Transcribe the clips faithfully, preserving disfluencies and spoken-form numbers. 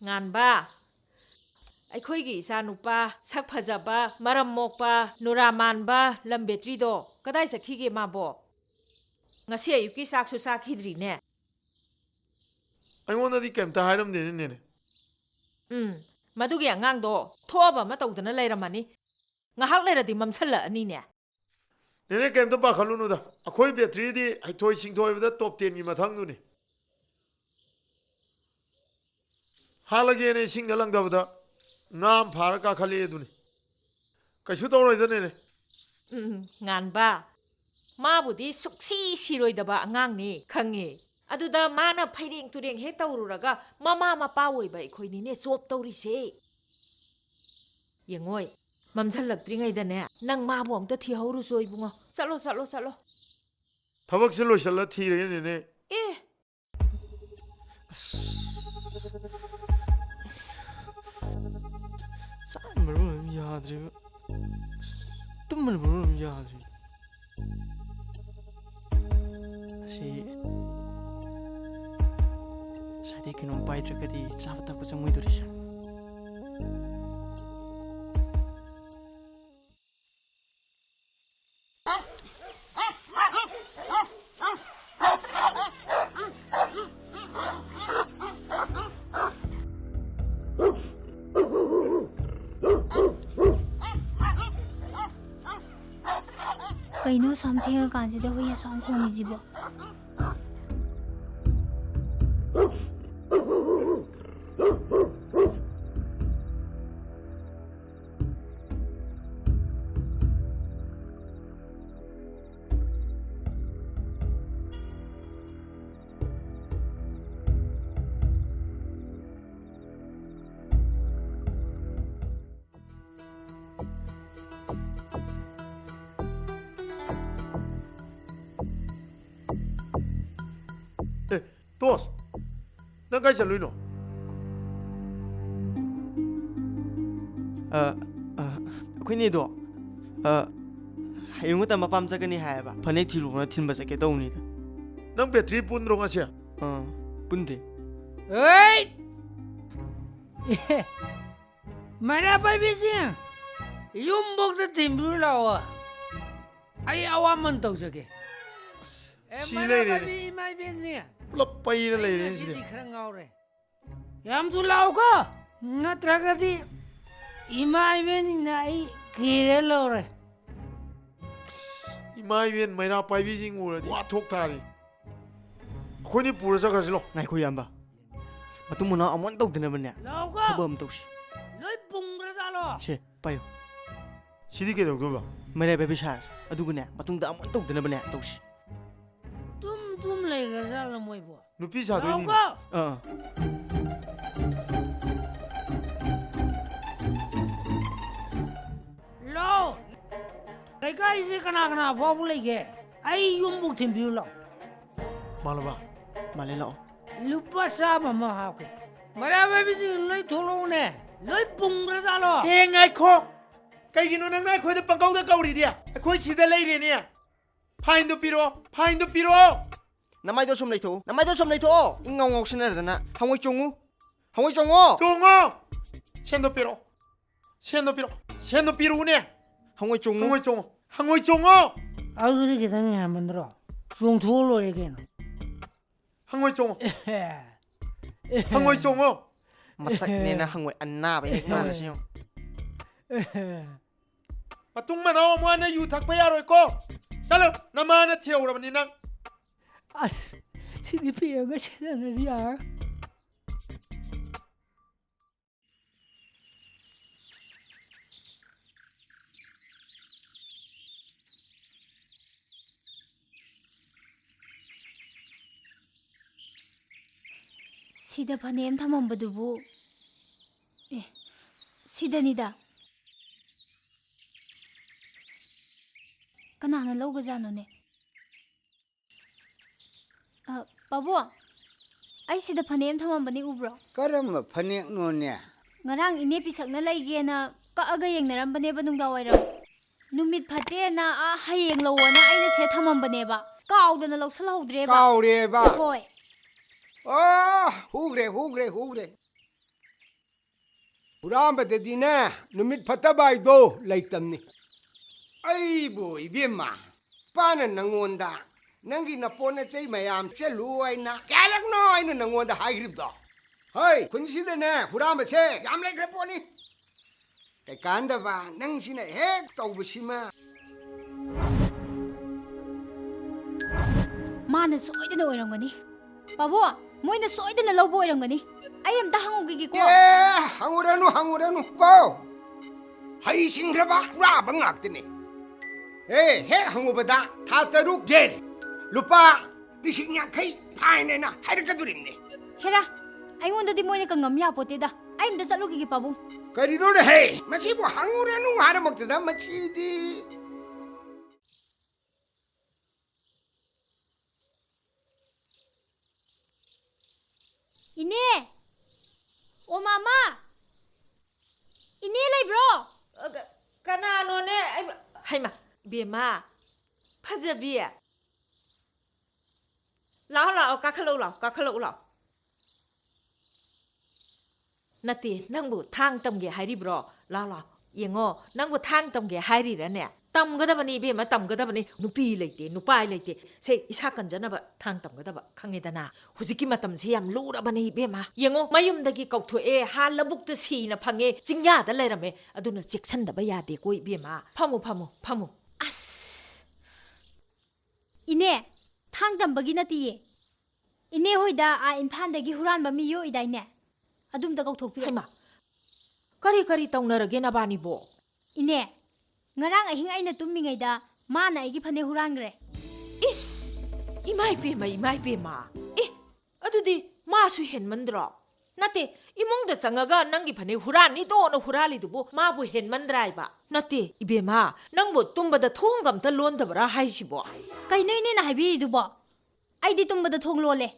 ꯉꯥꯟꯕ, ꯑꯩꯈꯣꯏꯒꯤ ꯏꯆꯥꯅꯨꯄꯥ ꯁꯛ ꯐꯖꯕ, ꯃꯔꯝ ꯃꯣꯛꯄ, ꯅꯨꯔꯥ ꯃꯥꯟꯕ ꯂꯝꯕꯦꯇ꯭ꯔꯤꯗꯣ ꯀꯗꯥꯏ ꯆꯠꯈꯤꯒꯦ ꯃꯥꯕꯣ? ꯉꯁꯤ ꯑꯌꯨꯛꯀꯤ ꯆꯥꯛꯁꯨ ꯆꯥꯈꯤꯗ꯭ꯔꯤꯅꯦ꯫ ꯑꯩꯉꯣꯟꯗꯗꯤ ꯀꯩꯝꯇ ꯍꯥꯏꯔꯝꯗꯦꯅꯦ, ꯅꯦꯅꯦ꯫ ꯎꯝ, ꯃꯗꯨꯒꯤ ꯑꯉꯥꯡꯗꯣ ꯊꯣꯛꯑꯕ ꯑꯃ ꯇꯧꯗꯅ ꯂꯩꯔꯝꯃꯅꯤ꯫ ꯉꯥꯏꯍꯥꯛ ꯂꯩꯔꯗꯤ ꯃꯝꯁꯜꯂꯛꯑꯅꯤꯅꯦ꯫ ꯅꯦꯅꯦ, ꯀꯩꯝꯇ ꯄꯥꯈꯠꯂꯨꯅꯨꯗ꯫ ꯑꯩꯈꯣꯏ ꯕꯦꯇ꯭ꯔꯤꯗꯤ ꯍꯩꯊꯣꯏ ꯁꯤꯡꯊꯣꯏꯕꯗ ꯇꯣꯞ ꯇꯦꯟꯒꯤ ꯃꯊꯪꯗꯨꯅꯤ꯫ ꯍꯥꯠꯂꯒꯦꯅ ꯏꯁꯤꯡꯗ ꯂꯪꯊꯕꯗ ꯉꯥ ꯑꯃ ꯐꯥꯔ ꯀꯥꯈꯠꯂꯛꯑꯦ ꯑꯗꯨꯅꯤ꯫ ꯀꯩꯁꯨ ꯇꯧꯔꯣꯏꯗ, ꯅꯦꯅꯦ꯫ ꯎꯝ, ꯉꯥꯟꯕ꯫ ꯃꯥꯕꯨꯗꯤ ꯁꯨꯛꯁꯤ ꯁꯤꯔꯣꯏꯗꯕ ꯑꯉꯥꯡꯅꯤ, ꯈꯪꯉꯦ꯫ ꯑꯗꯨꯗ ꯃꯥꯅ ꯐꯩꯔꯦꯡ ꯇꯨꯔꯦꯡ ꯍꯦꯛ ꯇꯧꯔꯨꯔꯒ ꯃꯃꯥ ꯃꯄꯥ ꯑꯣꯏꯕ ꯑꯩꯈꯣꯏꯅꯤꯅꯦ ꯆꯣꯞ ꯇꯧꯔꯤꯁꯦ꯫ ꯌꯦꯡꯉꯣꯏ, ꯃꯝꯁꯤꯜꯂꯛꯇ꯭ꯔꯤꯉꯩꯗꯅꯦ ꯅꯪ ꯃꯥꯕꯨ ꯑꯝꯇ ꯊꯤꯍꯧꯔꯨꯆꯣ ꯏꯕꯨꯡꯉꯣ꯫ ꯆꯠꯂꯣ, ꯆꯠꯂꯣ, ꯆꯠꯂꯣ꯫ ꯊꯕꯛꯁꯦ ꯂꯣꯏꯁꯤꯜꯂ ꯊꯤꯔꯒꯦ, ꯅꯦꯅꯦ꯫ ꯑꯦ, ꯑꯁ, ꯆꯥꯛꯅ ꯃꯔꯣꯜ ꯑꯃ ꯌꯥꯗ꯭ꯔꯤꯕ, ꯇꯨꯝꯕꯅ ꯃꯔꯣꯜ ꯑꯃ ꯌꯥꯗ꯭ꯔꯤꯕ꯫ ꯑꯁꯤ ꯉꯁꯥꯏꯗꯩ ꯀꯩꯅꯣꯝ ꯄꯥꯏꯗ꯭ꯔꯒꯗꯤ ꯆꯥꯕ ꯊꯛꯄ ꯆꯪꯉꯣꯏꯗꯣꯔꯤꯁꯦ꯫ ꯀꯩꯅꯣ ꯑꯁꯨꯛ ꯌꯥꯝ ꯊꯦꯡꯉꯀꯥꯟꯁꯤꯗ ꯍꯨꯏ ꯑꯁꯨꯛ ꯌꯥꯝ ꯈꯣꯡꯉꯤꯁꯤꯕꯣ? ꯑꯦ, ꯇꯣꯁ, ꯅꯪ ꯀꯥꯏ ꯆꯠꯂꯨꯏꯅꯣ? ꯑ, ꯑ, ꯑꯩꯈꯣꯏꯅꯦꯗꯣ, ꯑ, ꯍꯌꯦꯡ ꯉꯇ ꯃꯄꯥꯝ ꯆꯠꯀꯅꯤ ꯍꯥꯏꯌꯦꯕ꯫ ꯐꯅꯦꯛ ꯊꯤꯔꯨꯕꯅ ꯊꯤꯟꯕ ꯆꯠꯀꯦ ꯇꯧꯕꯅꯤꯗ꯫ ꯅꯪ ꯕꯦꯇ꯭ꯔꯤ ꯄꯨꯟꯗ꯭ꯔꯣ ꯉꯁꯤ? ꯑ, ꯄꯨꯟꯗꯦ꯫ ꯍꯩꯠ! ꯑꯦ, ꯃꯩꯔꯥ ꯄꯥꯏꯕꯤꯁꯤꯡ, ꯌꯨꯝꯕꯣꯛꯇ ꯊꯤꯟꯕꯤꯔꯨ ꯂꯥꯛꯑꯣ꯫ ꯑꯩ ꯑꯋꯥꯃꯟ ꯇꯧꯖꯒꯦ꯫ ꯑꯦ, ꯁꯤ ꯃꯩꯔꯥ ꯂꯩꯔꯦꯅꯦ꯫ ꯄꯥꯏꯕꯤ ꯏꯃꯥ ꯏꯕꯦꯟꯁꯤꯡ, ꯄꯩꯔ ꯑꯩ ꯂꯩꯔꯦꯅꯦ ꯉꯁꯤꯗꯤ ꯁꯤꯗꯤ꯫ ꯈꯔ ꯉꯥꯎꯔꯦ꯫ ꯌꯥꯝ ꯊꯨ ꯂꯥꯛꯎꯀꯣ, ꯅꯠꯇ꯭ꯔꯒꯗꯤ ꯏꯃꯥ ꯏꯕꯦꯟꯁꯤꯡꯅ ꯑꯩ ꯀꯤꯔꯦ ꯂꯧꯔꯦ꯫ ꯑꯁ, ꯏꯃꯥ ꯏꯕꯦꯟ ꯃꯩꯔꯥ ꯄꯥꯏꯕꯤꯁꯤꯡ ꯎꯔꯗꯤ ꯋꯥ ꯊꯣꯛ ꯇꯥꯔꯦ꯫ ꯑꯩꯈꯣꯏꯅꯤ ꯄꯨꯔ ꯆꯠꯈ꯭ꯔꯁꯤ ꯂꯣ꯫ ꯉꯥꯏꯈꯣ ꯏꯌꯥꯝꯕ, ꯃꯇꯨꯡ ꯃꯅꯥꯎ ꯑꯃꯨꯛ ꯍꯟꯅ ꯇꯧꯗꯅꯕꯅꯦ ꯂꯥꯎꯀꯣ꯫ ꯊꯕꯛ ꯑꯃ ꯇꯧꯁꯤ꯫ ꯂꯣꯏ ꯄꯨꯡꯈ꯭ꯔꯖꯥꯠꯂꯣ? ꯁꯦ, ꯄꯥꯏꯌꯨ꯫ ꯁꯤꯗꯤ ꯀꯩꯗꯧꯗꯣꯏꯕ? ꯃꯩꯔꯥ ꯄꯥꯏꯕꯤ ꯁꯥꯔꯁꯤ꯫ ꯑꯗꯨꯒꯅꯦ, ꯃꯇꯨꯡꯗ ꯑꯃꯨꯛ ꯍꯟꯅ ꯇꯧꯗꯅꯕꯅꯦ ꯇꯧꯁꯤ꯫ ꯇꯨꯝ ꯇꯨꯝ ꯂꯩꯈ꯭ꯔꯖꯥꯠꯂꯣ ꯃꯣꯏꯕꯣ? ꯅꯨꯄꯤ ꯁꯥꯗꯣꯏꯅꯤ꯫ ꯂꯥꯎꯀꯣ! ꯑꯥ꯫ ꯂꯥꯎ! ꯂꯩꯀꯥꯏꯁꯦ ꯀꯅꯥ ꯀꯅꯥ ꯐꯥꯎꯕ ꯂꯩꯒꯦ? ꯑꯩ ꯌꯨꯝꯕꯨꯛ ꯊꯤꯟꯕꯤꯌꯨ ꯂꯥꯎ꯫ ꯃꯥꯜꯂꯕ? ꯃꯥꯜꯂꯦ, ꯂꯥꯛꯑꯣ꯫ ꯂꯨꯄꯥ ꯆꯥꯝꯃ ꯑꯃ ꯍꯥꯞꯀꯦ꯫ ꯃꯩꯔꯥ ꯄꯥꯏꯕꯤꯁꯤꯡ ꯂꯣꯏ ꯊꯣꯛꯂꯛꯎꯅꯦ꯫ ꯂꯣꯏ ꯄꯨꯡꯈ꯭ꯔꯖꯥꯠꯂꯣ? ꯍꯦ, ꯉꯥꯏꯈꯣ! ꯀꯩꯒꯤꯅꯣ ꯅꯪꯅ ꯑꯩꯈꯣꯏꯗ ꯄꯪꯀꯧꯗ ꯀꯧꯔꯤꯗꯤ? ꯑꯩꯈꯣꯏ ꯁꯤꯗ ꯂꯩꯔꯦꯅꯦ꯫ ꯐꯥꯏꯟꯗꯣ ꯄꯤꯔꯛꯑꯣ, ꯐꯥꯏꯟꯗꯣ ꯄꯤꯔꯛꯑꯣ! ꯅꯃꯥꯏꯗꯣ ꯁꯨꯝ ꯂꯩꯊꯣꯛꯎ, ꯅꯃꯥꯏꯗꯣ ꯁꯨꯝ ꯂꯩꯊꯣꯛꯑꯣ! ꯏꯪ ꯉꯥꯎ ꯉꯥꯎꯁꯤꯟꯅꯗꯅ꯫ ꯍꯪꯉꯣꯏ ꯆꯣꯡꯉꯨ, ꯍꯪꯉꯣꯏ ꯆꯣꯡꯉꯣ! ꯆꯣꯡꯉꯣ! ꯁꯦꯟꯗꯣ ꯄꯤꯔꯛꯑꯣ, ꯁꯦꯟꯗꯣ ꯄꯤꯔꯛꯑꯣ, ꯁꯦꯟꯗꯣ ꯄꯤꯔꯛꯎꯅꯦ! ꯍꯪꯉꯣꯏ ꯆꯣꯡꯉꯨ! ꯍꯪꯉꯣꯏ ꯆꯣꯡꯉꯣ! ꯍꯪꯉꯣꯏ ꯆꯣꯡꯉꯣ! ꯑꯗꯨꯗꯤ ꯈꯤꯇꯪ ꯍꯦꯟꯃꯟꯗ꯭ꯔꯣ? ꯆꯣꯡꯊꯣꯛꯑ ꯂꯣꯏꯔꯦ ꯀꯩꯅꯣ꯫ ꯍꯪꯉꯣꯏ ꯆꯣꯡꯉꯣ! ꯍꯪꯉꯣꯏ ꯆꯣꯡꯉꯣ! ꯃꯁꯛꯅꯦꯅ ꯍꯪꯉꯣꯏ ꯑꯅꯥꯕ ꯍꯦꯛ ꯃꯥꯜꯂꯁꯤ ꯌꯦꯡꯉꯣ꯫ ꯃꯇꯨꯡ ꯃꯅꯥꯎ ꯑꯃꯨꯛ ꯍꯟꯅ ꯌꯨ ꯊꯛꯄ ꯌꯥꯔꯣꯏꯀꯣ꯫ ꯆꯠꯂꯣ, ꯅꯃꯥꯅ ꯊꯤꯍꯧꯔꯕꯅꯤ ꯅꯪ꯫ ꯑꯁ, ꯁꯤꯗꯤ ꯄꯤꯔꯒ ꯁꯤꯖꯤꯟꯅꯗꯤ ꯌꯥꯔꯣꯏ꯫ ꯁꯤꯗ ꯐꯅꯦꯛ ꯑꯃ ꯊꯝꯃꯝꯕꯗꯨꯕꯨ? ꯑꯦ, ꯁꯤꯗꯅꯤꯗ꯫ ꯀꯅꯥꯅ ꯂꯧꯒꯖꯥꯠꯅꯣꯅꯦ? ꯑ, ꯄꯥꯕꯨꯡ, ꯑꯩ ꯁꯤꯗ ꯐꯅꯦꯛ ꯑꯃ ꯊꯝꯃꯝꯕꯅꯤ, ꯎꯕ꯭ꯔꯣ? ꯀꯔꯝꯕ ꯐꯅꯦꯛꯅꯣꯅꯦ? ꯉꯔꯥꯡ ꯏꯅꯦ ꯄꯤꯁꯛꯅ ꯂꯩꯒꯦꯅ ꯀꯛꯑꯒ ꯌꯦꯡꯅꯔꯝꯕꯅꯦꯕ ꯅꯨꯡꯗꯥꯡꯋꯥꯏꯔꯝ꯫ ꯅꯨꯃꯤꯠ ꯐꯠꯇꯦꯅ, ꯑꯥ, ꯍꯌꯦꯡ ꯂꯧꯑꯣꯅ ꯑꯩꯅ ꯁꯤꯗ ꯊꯝꯃꯝꯕꯅꯦꯕ꯫ ꯀꯥꯎꯗꯅ ꯂꯧꯁꯜꯍꯧꯗ꯭ꯔꯦꯕ꯫ ꯀꯥꯎꯔꯦꯕ? ꯍꯣꯏ꯫ ꯑꯣ, ꯍꯨꯈ꯭ꯔꯦ, ꯍꯨꯈ꯭ꯔꯦ, ꯍꯨꯈ꯭ꯔꯦ꯫ ꯍꯨꯔꯥꯟꯕꯗꯗꯤꯅꯦ, ꯅꯨꯃꯤꯠ ꯐꯠꯇꯕ ꯍꯥꯏꯗꯣ ꯂꯩꯇꯝꯅꯤ꯫ ꯑꯩꯕꯨ ꯏꯕꯦꯝꯃ, ꯏꯄꯥꯅ ꯅꯪꯉꯣꯟꯗ ꯅꯪꯒꯤ ꯅꯄꯣꯠ ꯅꯆꯩ ꯃꯌꯥꯝ ꯆꯠꯂꯨ ꯍꯥꯏꯅ ꯀꯌꯥꯔꯛꯅꯣ ꯑꯩꯅ ꯅꯪꯉꯣꯟꯗ ꯍꯥꯏꯈ꯭ꯔꯤꯕꯗꯣ? ꯍꯣꯏ, ꯈꯨꯟꯁꯤꯗꯅꯦ ꯍꯨꯔꯥꯟꯕꯁꯦ ꯌꯥꯝ ꯂꯩꯈ꯭ꯔ ꯄꯣꯠꯅꯤ꯫ ꯀꯩꯀꯥꯟꯗꯕ ꯅꯪꯁꯤꯅ ꯍꯦꯛ ꯇꯧꯕꯁꯤꯃ꯫ ꯃꯥꯅ ꯁꯣꯏꯗꯅ ꯑꯣꯏꯔꯝꯒꯅꯤ꯫ ꯄꯥꯕꯨꯡ, ꯃꯣꯏꯅ ꯁꯣꯏꯗꯅ ꯂꯧꯕ ꯑꯣꯏꯔꯝꯒꯅꯤ꯫ ꯑꯩ ꯑꯝꯇ ꯍꯪꯉꯨꯈꯤꯒꯦꯀꯣ꯫ ꯑꯦ, ꯍꯪꯉꯨꯔꯅꯨ, ꯍꯪꯉꯨꯔꯅꯨ ꯀꯣ꯫ ꯍꯩꯁꯤꯡꯈ꯭ꯔꯕ ꯍꯨꯔꯥꯟꯕ ꯉꯥꯛꯇꯅꯤ꯫ ꯑꯦ, ꯍꯦꯛ ꯍꯪꯉꯨꯕꯗ ꯊꯥ ꯇꯔꯨꯛ ꯖꯦꯜ, ꯂꯨꯄꯥ ꯂꯤꯁꯤꯡ ꯌꯥꯡꯈꯩ ꯐꯥꯏꯟ ꯍꯥꯏꯅ ꯍꯥꯏꯔꯛꯀꯗꯣꯔꯤꯕꯅꯤ꯫ ꯍꯦꯔꯥ, ꯑꯩꯉꯣꯟꯗꯗꯤ ꯃꯣꯏꯅ ꯀꯪꯉꯝ ꯌꯥꯄꯣꯠꯇꯦꯗ꯫ ꯑꯩ ꯑꯝꯇ ꯆꯠꯂꯨꯈꯤꯒꯦ, ꯄꯥꯕꯨꯡ꯫ ꯀꯔꯤꯅꯣꯅꯦꯍꯦ? ꯃꯁꯤꯕꯨ ꯍꯪꯉꯨꯔꯅꯨ ꯍꯥꯏꯔꯃꯛꯇꯗ ꯃꯁꯤꯗꯤ꯫ ꯏꯅꯦ! ꯑꯣ, ꯃꯃꯥ! ꯏꯅꯦ ꯂꯩꯕ꯭ꯔꯣ? ꯑ, ꯀ-, ꯀꯅꯥꯅꯣꯅꯦ? ꯑꯩ, ꯍꯩꯃꯥ, ꯏꯕꯦꯝꯃ, ꯐꯖꯕꯤ꯫ ꯂꯥꯛꯑꯣ, ꯂꯥꯛꯑꯣ, ꯀꯥꯈꯠꯂꯛꯎ, ꯂꯥꯛꯑꯣ, ꯀꯥꯈꯠꯂꯛꯎ, ꯂꯥꯛꯑꯣ꯫ ꯅꯠꯇꯦ, ꯅꯪꯕꯨ ꯊꯥꯡ ꯇꯝꯒꯦ ꯍꯥꯏꯔꯤꯕ꯭ꯔꯣ? ꯂꯥꯎ, ꯂꯥꯎ꯫ ꯌꯦꯡꯉꯣ, ꯅꯪꯕꯨ ꯊꯥꯡ ꯇꯝꯒꯦ ꯍꯥꯏꯔꯤꯔꯅꯦ? ꯇꯝꯒꯗꯕꯅꯤ ꯏꯕꯦꯝꯃ, ꯇꯝꯒꯗꯕꯅꯤ꯫ ꯅꯨꯄꯤ ꯂꯩꯇꯦ, ꯅꯨꯄꯥ ꯂꯩꯇꯦ꯫ ꯁꯦ, ꯏꯁꯥ ꯀꯟꯖꯅꯕ ꯊꯥꯡ ꯇꯝꯒꯗꯕ, ꯈꯪꯉꯦꯗꯅ? ꯍꯧꯖꯤꯛꯀꯤ ꯃꯇꯝꯁꯤ ꯌꯥꯝ ꯂꯨꯔꯕꯅꯤ ꯏꯕꯦꯝꯃ꯫ ꯌꯦꯡꯉꯣ, ꯃꯌꯨꯝꯗꯒꯤ ꯀꯧꯊꯣꯛꯑꯦ, ꯍꯥ ꯂꯧꯕꯨꯛꯇ ꯁꯤꯅ ꯐꯪꯉꯦ, ꯆꯤꯡꯌꯥꯗ ꯂꯩꯔꯝꯃꯦ꯫ ꯑꯗꯨꯅ ꯆꯦꯛꯁꯤꯟꯗꯕ ꯌꯥꯗꯦꯀꯣ ꯏꯕꯦꯝꯃ꯫ ꯐꯝꯃꯨ, ꯐꯝꯃꯨ, ꯐꯝꯃꯨ꯫ ꯑꯁ! ꯏꯅꯦ, ꯊꯥꯡ ꯇꯝꯕꯒꯤ ꯅꯠꯇꯤꯌꯦ꯫ ꯏꯅꯦ ꯍꯣꯏꯗ ꯑꯥ ꯏꯝꯐꯥꯜꯗꯒꯤ ꯍꯨꯔꯥꯟꯕ ꯃꯤ ꯌꯣꯛꯏꯗꯥꯏꯅꯦ? ꯑꯗꯨꯝꯇ ꯀꯧꯊꯣꯛꯄꯤꯔꯛꯑꯣ꯫ ꯍꯩꯃꯥ, ꯀꯔꯤ ꯀꯔꯤ ꯇꯧꯅꯔꯒꯦ ꯅꯕꯥꯅꯤꯕꯣ? ꯏꯅꯦ, ꯉꯔꯥꯡ ꯑꯍꯤꯡ ꯑꯩꯅ ꯇꯨꯝꯃꯤꯉꯩꯗ ꯃꯥꯅ ꯑꯩꯒꯤ ꯐꯅꯦꯛ ꯍꯨꯔꯥꯟꯈ꯭ꯔꯦ꯫ ꯏꯁ! ꯏꯃꯥꯏ ꯄꯦꯝꯃ, ꯏꯃꯥꯏ ꯄꯦꯝꯃ! ꯑꯦ, ꯑꯗꯨꯗꯤ ꯃꯥꯁꯨ ꯍꯦꯟꯃꯟꯗ꯭ꯔꯣ? ꯅꯠꯇꯦ, ꯏꯃꯨꯡꯗ ꯆꯪꯉꯒ ꯅꯪꯒꯤ ꯐꯅꯦꯛ ꯍꯨꯔꯥꯟꯅꯤꯗꯣꯅ ꯍꯨꯔꯥꯜꯂꯤꯗꯨꯕꯨ ꯃꯥꯕꯨ ꯍꯦꯟꯃꯟꯗ꯭ꯔꯥ ꯍꯥꯏꯕ? ꯅꯠꯇꯦ, ꯏꯕꯦꯝꯃ, ꯅꯪꯕꯨ ꯇꯨꯝꯕꯗ ꯊꯣꯡꯒ ꯑꯝꯇ ꯂꯣꯟꯗꯕ꯭ꯔꯥ ꯍꯥꯏꯁꯤꯕꯣ? ꯀꯩꯅꯣ ꯏꯅꯦꯅ ꯍꯥꯏꯕꯤꯔꯤꯗꯨꯕꯣ? ꯑꯩꯗꯤ ꯇꯨꯝꯕꯗ ꯊꯣꯡ ꯂꯣꯜꯂꯦ꯫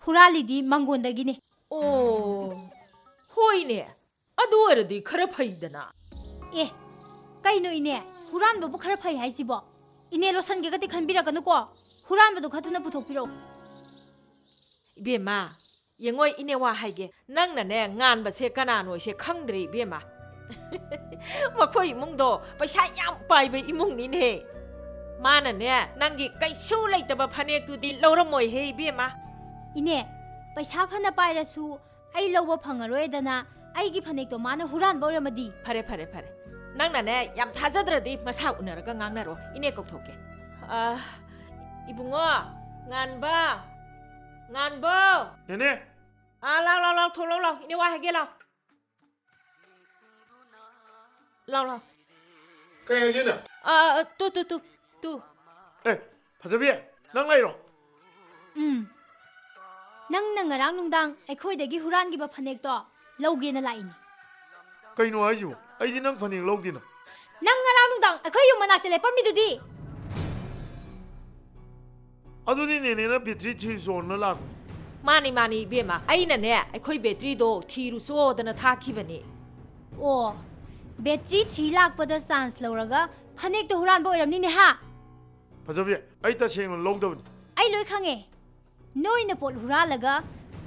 ꯍꯨꯔꯥꯜꯂꯤꯗꯤ ꯃꯪꯒꯣꯟꯗꯒꯤꯅꯦ꯫ ꯑꯣ, ꯍꯣꯏꯅꯦ꯫ ꯑꯗꯨ ꯑꯣꯏꯔꯗꯤ ꯈꯔ ꯐꯩꯗꯅ꯫ ꯑꯦ, ꯀꯩꯅꯣ ꯏꯅꯦ? ꯍꯨꯔꯥꯟꯕꯕꯨ ꯈꯔ ꯐꯩ ꯍꯥꯏꯁꯤꯕꯣ? ꯏꯅꯦ ꯂꯣꯠꯁꯟꯒꯦꯒꯗꯤ ꯈꯟꯕꯤꯔꯛꯀꯅꯨꯀꯣ꯫ ꯍꯨꯔꯥꯟꯕꯗꯣ ꯈꯔ ꯊꯨꯅ ꯄꯨꯊꯣꯛꯄꯤꯔꯛꯎ꯫ ꯏꯕꯦꯝꯃ, ꯌꯦꯡꯉꯣꯏ, ꯏꯅꯦ, ꯋꯥ ꯍꯥꯏꯒꯦ, ꯅꯪꯅꯅꯦ ꯉꯥꯟꯕꯁꯦ ꯀꯅꯥꯅꯣꯁꯦ ꯈꯪꯗ꯭ꯔꯦ, ꯏꯕꯦꯝꯃ꯫ ꯃꯈꯣꯏ ꯏꯃꯨꯡꯗꯣ ꯄꯩꯁꯥ ꯌꯥꯝ ꯄꯥꯏꯕ ꯏꯃꯨꯡꯅꯤꯅꯦ꯫ ꯃꯥꯅꯅꯦ ꯅꯪꯒꯤ ꯀꯩꯁꯨ ꯂꯩꯇꯕ ꯐꯅꯦꯛꯇꯨꯗꯤ ꯂꯧꯔꯝꯃꯣꯏꯍꯦ, ꯏꯕꯦꯝꯃ꯫ ꯏꯅꯦ, ꯄꯩꯁꯥ ꯐꯅ ꯄꯥꯏꯔꯁꯨ ꯑꯩ ꯂꯧꯕ ꯐꯪꯉꯔꯣꯏꯗꯅ ꯑꯩꯒꯤ ꯐꯅꯦꯛꯇꯣ ꯃꯥꯅ ꯍꯨꯔꯥꯟꯕ ꯑꯣꯏꯔꯝꯃꯗꯤ? ꯐꯔꯦ, ꯐꯔꯦ, ꯐꯔꯦ꯫ ꯅꯪꯅꯅꯦ ꯌꯥꯝ ꯊꯥꯖꯗ꯭ꯔꯗꯤ ꯃꯁꯥ ꯎꯅꯔꯒ ꯉꯥꯡꯅꯔꯣ꯫ ꯏꯅꯦ ꯀꯧꯊꯣꯛꯀꯦ꯫ ꯑ, ꯏꯕꯨꯡꯉꯣ, ꯉꯥꯟꯕ, ꯉꯥꯟꯕ꯫ ꯅꯦꯅꯦ꯫ ꯑꯥ, ꯂꯥꯎ, ꯂꯥꯎ, ꯂꯥꯎ, ꯊꯣꯛꯂꯛꯑꯣ, ꯂꯥꯎ꯫ ꯏꯅꯦ ꯋꯥ ꯍꯥꯏꯒꯦ, ꯂꯥꯎ꯫ ꯂꯥꯎ, ꯂꯥꯎ꯫ ꯀꯩ ꯍꯥꯏꯒꯦꯅ? ꯑꯥ, ꯇꯨ, ꯇꯨ, ꯇꯨ, ꯇꯨ꯫ ꯑꯦ, ꯐꯖꯕꯤ, ꯅꯪ ꯂꯩꯔꯣ? ꯎꯝ꯫ ꯅꯪꯅ ꯉꯔꯥꯡ ꯅꯨꯡꯗꯥꯡ ꯑꯩꯈꯣꯏꯗꯒꯤ ꯍꯨꯔꯥꯟꯈꯤꯕ ꯐꯅꯦꯛꯇꯣ ꯂꯧꯒꯦꯅ ꯂꯥꯛꯏꯅꯤ꯫ ꯀꯩꯅꯣ ꯍꯥꯏꯁꯤꯕꯣ? ꯑꯩꯗꯤ ꯅꯪ ꯐꯅꯦꯛ ꯂꯧꯗꯦꯅ꯫ ꯅꯪ ꯉꯔꯥꯡ ꯅꯨꯡꯗꯥꯡ ꯑꯩꯈꯣꯏ ꯌꯨꯝ ꯃꯅꯥꯛꯇ ꯂꯦꯞꯄꯝꯃꯤꯗꯨꯗꯤ? ꯑꯗꯨꯗꯤ ꯅꯦꯅꯦꯅ ꯕꯦꯇ꯭ꯔꯤ ꯊꯤꯔꯨꯆꯣꯅ ꯂꯥꯛꯄꯅꯤ꯫ ꯃꯥꯅꯤ, ꯃꯥꯅꯤ, ꯏꯕꯦꯝꯃ꯫ ꯑꯩꯅꯅꯦ ꯑꯩꯈꯣꯏ ꯕꯦꯇ꯭ꯔꯤꯗꯣ ꯊꯤꯔꯨꯆꯣꯗꯅ ꯊꯥꯈꯤꯕꯅꯤ꯫ ꯑꯣ, ꯕꯦꯇ꯭ꯔꯤ ꯊꯤ ꯂꯥꯛꯄꯗ ꯆꯥꯟꯁ ꯂꯧꯔꯒ ꯐꯅꯦꯛꯇꯣ ꯍꯨꯔꯥꯟꯕ ꯑꯣꯏꯔꯝꯅꯤꯅꯦ, ꯍꯥ? ꯐꯖꯕꯤ, ꯑꯩ ꯇꯁꯦꯡꯅ ꯂꯧꯗꯕꯅꯤ꯫ ꯑꯩ ꯂꯣꯏ ꯈꯪꯉꯦ꯫ ꯅꯣꯏꯅ ꯄꯣꯠ ꯍꯨꯔꯥꯜꯂꯒ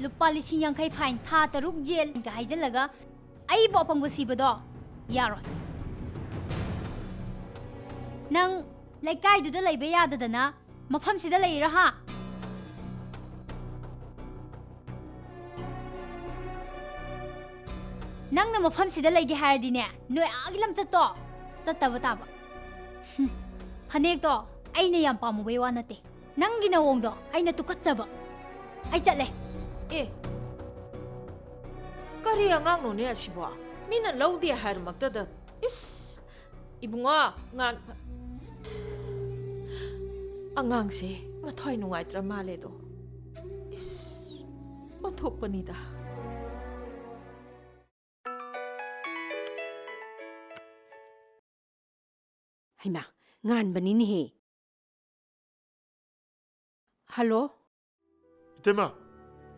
ꯂꯨꯄꯥ ꯂꯤꯁꯤꯡ ꯌꯥꯡꯈꯩ ꯐꯥꯏꯟ, ꯊꯥ ꯇꯔꯨꯛ ꯖꯦꯜꯒ ꯍꯥꯏꯖꯜꯂꯒ ꯑꯩꯕꯨ ꯑꯄꯪꯕ ꯁꯤꯕꯗꯣ ꯌꯥꯔꯣꯏ꯫ ꯅꯪ ꯂꯩꯀꯥꯏꯗꯨꯗ ꯂꯩꯕ ꯌꯥꯗꯗꯅ ꯃꯐꯝꯁꯤꯗ ꯂꯩꯔꯤꯔꯣ, ꯍꯥ? ꯅꯪꯅ ꯃꯐꯝꯁꯤꯗ ꯂꯩꯒꯦ ꯍꯥꯏꯔꯗꯤꯅꯦ, ꯅꯣꯏ ꯑꯥꯒꯤ ꯂꯝꯆꯠꯇꯣ ꯆꯠꯇꯕ ꯇꯥꯕ꯫ ꯍꯨꯝ, ꯐꯅꯦꯛꯇꯣ ꯑꯩꯅ ꯌꯥꯝ ꯄꯥꯝꯃꯨꯕꯩ ꯋꯥ ꯅꯠꯇꯦ꯫ ꯅꯪꯒꯤ ꯅꯑꯣꯡꯗꯣ ꯑꯩꯅ ꯇꯨꯀꯠꯆꯕ꯫ ꯑꯩ ꯆꯠꯂꯦ꯫ ꯑꯦ, ꯀꯔꯤ ꯑꯉꯥꯡꯅꯣꯅꯦ ꯑꯁꯤꯕꯣ? ꯃꯤꯅ ꯂꯧꯗꯦ ꯍꯥꯏꯔꯃꯛꯇꯗ꯫ ꯏꯁ, ꯏꯕꯨꯡꯉꯣ, ꯉꯥꯟ-, ꯑꯉꯥꯡꯁꯦ ꯃꯊ꯭ꯋꯥꯏ ꯅꯨꯡꯉꯥꯏꯇ꯭ꯔ ꯃꯥꯜꯂꯦꯗꯣ꯫ ꯏꯁ, ꯑꯣꯟꯊꯣꯛꯄꯅꯤꯗ꯫ ꯍꯩꯃꯥ, ꯉꯥꯟꯕꯅꯤꯅꯦꯍꯦ꯫ ꯍꯜꯂꯣ? ꯏꯇꯩꯃ,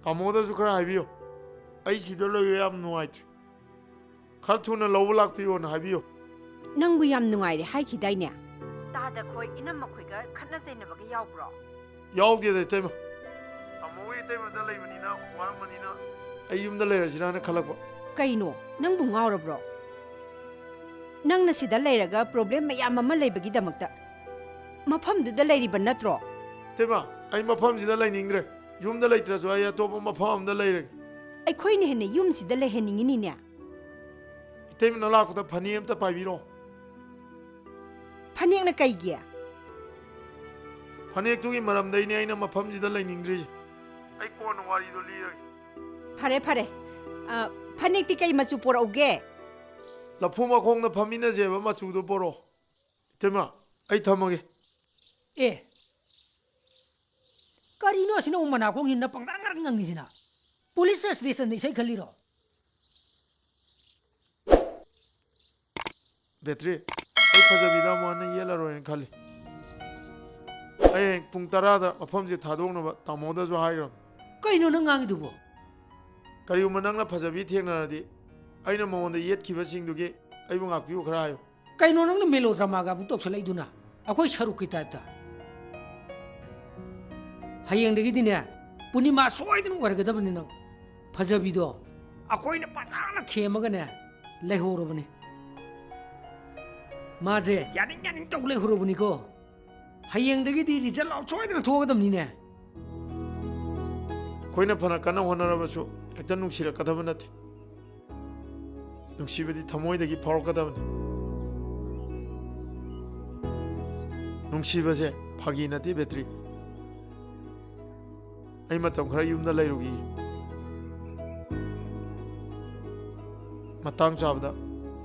ꯇꯥꯃꯣꯗꯁꯨ ꯈꯔ ꯍꯥꯏꯕꯤꯌꯨ꯫ ꯑꯩ ꯁꯤꯗ ꯂꯩꯕ ꯌꯥꯝ ꯅꯨꯡꯉꯥꯏꯇ꯭ꯔꯦ꯫ ꯈꯔ ꯊꯨꯅ ꯂꯧꯕ ꯂꯥꯛꯄꯤꯌꯣꯅ ꯍꯥꯏꯕꯤꯌꯨ꯫ ꯅꯪꯕꯨ ꯌꯥꯝ ꯅꯨꯡꯉꯥꯏꯔꯦ ꯍꯥꯏꯈꯤꯗꯥꯏꯅꯦ? ꯇꯥꯗ ꯈꯣꯏ ꯏꯅꯝꯃ ꯈꯣꯏꯒ ꯈꯠꯅ ꯆꯩꯅꯕꯒ ꯌꯥꯎꯕ꯭ꯔꯣ? ꯌꯥꯎꯗꯦꯗ, ꯏꯇꯩꯃ꯫ ꯇꯥꯃꯣ ꯍꯣꯏ, ꯏꯇꯩꯃꯗ ꯂꯩꯕꯅꯤꯅ ꯋꯥꯔꯝꯃꯅꯤꯅ ꯑꯩ ꯌꯨꯝꯗ ꯂꯩꯔꯁꯤꯔꯥꯅ ꯈꯜꯂꯛꯄ꯫ ꯀꯩꯅꯣ, ꯅꯪꯕꯨ ꯉꯥꯎꯔꯕ꯭ꯔꯣ? ꯅꯪꯅ ꯁꯤꯗ ꯂꯩꯔꯒ ꯄ꯭ꯔꯣꯕ꯭ꯂꯦꯝ ꯃꯌꯥꯝ ꯑꯃ ꯂꯩꯕꯒꯤꯗꯃꯛꯇ ꯃꯐꯝꯗꯨꯗ ꯂꯩꯔꯤꯕ ꯅꯠꯇ꯭ꯔꯣ? ꯏꯇꯩꯃ, ꯑꯩ ꯃꯐꯝꯁꯤꯗ ꯂꯩꯅꯤꯡꯗ꯭ꯔꯦ꯫ ꯌꯨꯝꯗ ꯂꯩꯇ꯭ꯔꯁꯨ ꯑꯩ ꯑꯇꯣꯞꯄ ꯃꯐꯝ ꯑꯃꯗ ꯂꯩꯔꯒꯦ꯫ ꯑꯩꯈꯣꯏꯅ ꯍꯦꯟꯅ ꯌꯨꯝꯁꯤꯗ ꯂꯩꯍꯟꯅꯤꯡꯉꯤꯅꯤꯅꯦ꯫ ꯏꯇꯩꯃ, ꯅꯅꯥꯛꯇ ꯐꯅꯦꯛ ꯑꯝꯇ ꯄꯥꯏꯕꯤꯔꯣ꯫ ꯐꯅꯦꯛꯅ ꯀꯩꯒꯤ? ꯐꯅꯦꯛꯇꯨꯒꯤ ꯃꯔꯝꯗꯩꯅꯦ ꯑꯩꯅ ꯃꯐꯝꯁꯤꯗ ꯂꯩꯅꯤꯡꯗ꯭ꯔꯤꯁꯦ꯫ ꯑꯩ ꯀꯣꯟꯅ ꯋꯥꯔꯤꯗꯣ ꯂꯤꯔꯒꯦ꯫ ꯐꯔꯦ, ꯐꯔꯦ꯫ ꯑ, ꯐꯅꯦꯛꯇꯤ ꯀꯩ ꯃꯆꯨ ꯄꯣꯔꯛꯎꯒꯦ? ꯂꯐꯨ ꯃꯈꯣꯡꯗ ꯐꯝꯃꯤꯟꯅꯁꯦꯕ, ꯃꯆꯨꯗꯣ ꯄꯣꯔꯛꯑꯣ꯫ ꯏꯇꯩꯃ, ꯑꯩ ꯊꯝꯃꯒꯦ꯫ ꯑꯦ, ꯀꯔꯤꯅꯣ ꯑꯁꯤꯅ ꯑꯃꯨꯛ ꯃꯅꯥꯀꯣꯡ ꯍꯤꯟꯅ ꯄꯪꯉꯥꯡ ꯉꯥꯡ ꯉꯪꯉꯤꯁꯤꯅ? ꯄꯨꯂꯤꯁ ꯁ꯭ꯇꯦꯁꯟꯗ ꯏꯁꯩ ꯈꯜꯂꯤꯔꯣ? ꯕꯦꯇ꯭ꯔꯤ, ꯑꯩ ꯐꯖꯕꯤꯗ ꯑꯃꯨꯛ ꯍꯟꯅ ꯌꯦꯠꯂꯔꯣꯏꯅ ꯈꯜꯂꯤ꯫ ꯑꯩ ꯍꯌꯦꯡ ꯄꯨꯡ ꯇꯔꯥꯗ ꯃꯐꯝꯁꯦ ꯊꯥꯗꯣꯛꯅꯕ ꯇꯥꯃꯣꯗꯁꯨ ꯍꯥꯏꯈ꯭ꯔꯕꯅꯤ꯫ ꯀꯩꯅꯣ ꯅꯪ ꯉꯥꯡꯉꯤꯗꯨꯕꯣ? ꯀꯔꯤꯒꯨꯝꯕ ꯅꯪꯅ ꯐꯖꯕꯤ ꯊꯦꯡꯅꯔꯗꯤ, ꯑꯩꯅ ꯃꯉꯣꯟꯗ ꯌꯦꯠꯈꯤꯕꯁꯤꯡꯗꯨꯒꯤ ꯑꯩꯕꯨ ꯉꯥꯛꯄꯤꯌꯨ ꯈꯔ ꯍꯥꯏꯌꯨ꯫ ꯀꯩꯅꯣ ꯅꯪꯅ ꯃꯦꯂꯣꯗ꯭ꯔꯃꯥꯒ ꯑꯃꯨꯛ ꯇꯧꯁꯜꯂꯛꯏꯗꯨꯅ? ꯑꯩꯈꯣꯏ ꯁꯔꯨꯛꯀꯤ ꯇꯥꯏꯞꯇ꯫ ꯍꯌꯦꯡꯗꯒꯤꯗꯤꯅꯦ, ꯄꯨꯔꯅꯤꯃꯥ ꯁꯣꯏꯗꯅ ꯑꯣꯏꯔꯒꯗꯕꯅꯤ ꯅꯪ꯫ ꯐꯖꯕꯤꯗꯣ ꯑꯩꯈꯣꯏꯅ ꯐꯖꯅ ꯊꯦꯝꯃꯒꯅꯦ ꯂꯩꯍꯧꯔꯕꯅꯤ꯫ ꯃꯥꯁꯦ ꯌꯥꯅꯤꯡ ꯌꯥꯅꯤꯡ ꯇꯧ ꯂꯩꯍꯧꯔꯕꯅꯤꯀꯣ꯫ ꯍꯌꯦꯡꯗꯒꯤꯗꯤ ꯔꯤꯖꯜ ꯑꯥꯎꯠ ꯁꯣꯏꯗꯅ ꯊꯣꯛꯑꯗꯕꯅꯤꯅꯦ꯫ ꯑꯩꯈꯣꯏꯅ ꯐꯅ ꯀꯟꯅ ꯍꯣꯠꯅꯔꯕꯁꯨ ꯍꯦꯛꯇ ꯅꯨꯡꯁꯤꯔꯛꯀꯗꯕ ꯅꯠꯇꯦ꯫ ꯅꯨꯡꯁꯤꯕꯗꯤ ꯊꯃꯣꯏꯗꯒꯤ ꯐꯥꯎꯔꯛꯀꯗꯕꯅꯤ꯫ ꯅꯨꯡꯁꯤꯕꯁꯦ ꯐꯥꯒꯤ ꯅꯠꯇꯦ, ꯕꯦꯇ꯭ꯔꯤ꯫ ꯑꯩ ꯃꯇꯝ ꯈꯔ ꯌꯨꯝꯗ ꯂꯩꯔꯨꯈꯤꯒꯦ꯫ ꯃꯇꯥꯡ ꯆꯥꯕꯗ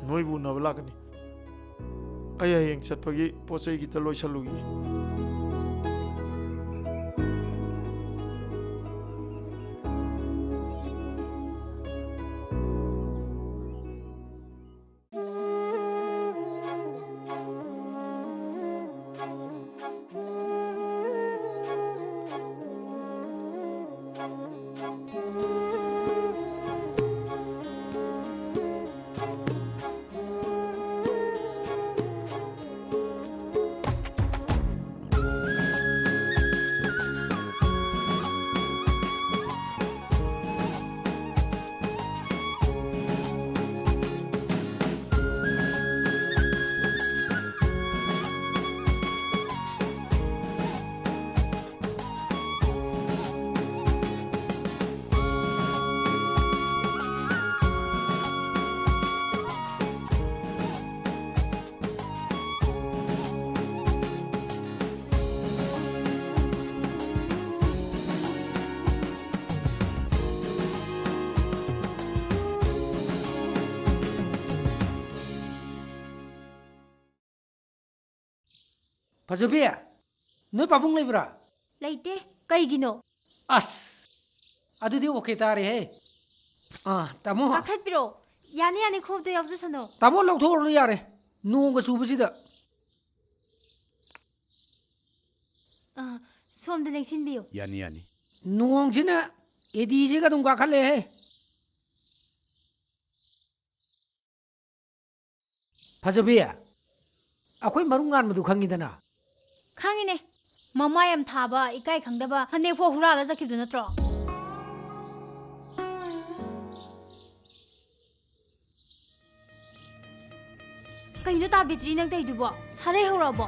ꯅꯣꯏꯕꯨ ꯎꯅꯕ ꯂꯥꯛꯀꯅꯤ꯫ ꯑꯩ ꯍꯌꯦꯡ ꯆꯠꯄꯒꯤ ꯄꯣꯠ ꯆꯩ ꯈꯤꯇ ꯂꯣꯏꯁꯜꯂꯨꯈꯤꯒꯦ꯫ ꯐꯖꯕꯤ, ꯅꯣꯏ ꯄꯥꯕꯨꯡ ꯂꯩꯕ꯭ꯔꯥ? ꯂꯩꯇꯦ꯫ ꯀꯩꯒꯤꯅꯣ? ꯑꯁ, ꯑꯗꯨꯗꯤ ꯑꯣꯀꯦ ꯇꯥꯔꯦꯍꯦ꯫ ꯑꯥ, ꯇꯥꯃꯣ꯫ ꯀꯥꯈꯠꯄꯤꯔꯣ꯫ ꯌꯥꯅꯤ, ꯌꯥꯅꯤ, ꯈꯣꯡꯎꯞꯇꯣ ꯌꯥꯎꯖꯁꯅꯨ꯫ ꯇꯥꯃꯣ, ꯂꯧꯊꯣꯛꯎꯔꯅꯨ ꯌꯥꯔꯦ, ꯅꯣꯡꯒ ꯆꯨꯕꯁꯤꯗ꯫ ꯑꯥ, ꯁꯣꯝꯗ ꯂꯦꯡꯁꯤꯟꯕꯤꯌꯨ꯫ ꯌꯥꯅꯤ, ꯌꯥꯅꯤ꯫ ꯅꯣꯡꯁꯤꯅ ꯑꯦꯗꯤꯁꯤꯒ ꯑꯗꯨꯝ ꯀꯥꯈꯠꯂꯦꯍꯦ꯫ ꯐꯖꯕꯤ, ꯑꯩꯈꯣꯏ ꯃꯔꯨ ꯉꯥꯟꯕꯗꯨ ꯈꯪꯉꯤꯗꯅ? ꯈꯪꯉꯤꯅꯦ꯫ ꯃꯃꯥ ꯌꯥꯝ ꯊꯥꯕ, ꯏꯀꯥꯏ ꯈꯪꯗꯕ, ꯐꯅꯦꯛ ꯐꯥꯎ ꯍꯨꯔꯥꯜꯂ ꯆꯠꯈꯤꯕꯗꯨ ꯅꯠꯇ꯭ꯔꯣ? ꯀꯩꯅꯣ ꯇꯥꯕꯤꯇ꯭ꯔꯤ, ꯅꯪ ꯇꯧꯏꯗꯨꯕꯣ? ꯁꯥꯔꯩ ꯍꯧꯔꯛꯑꯕꯣ?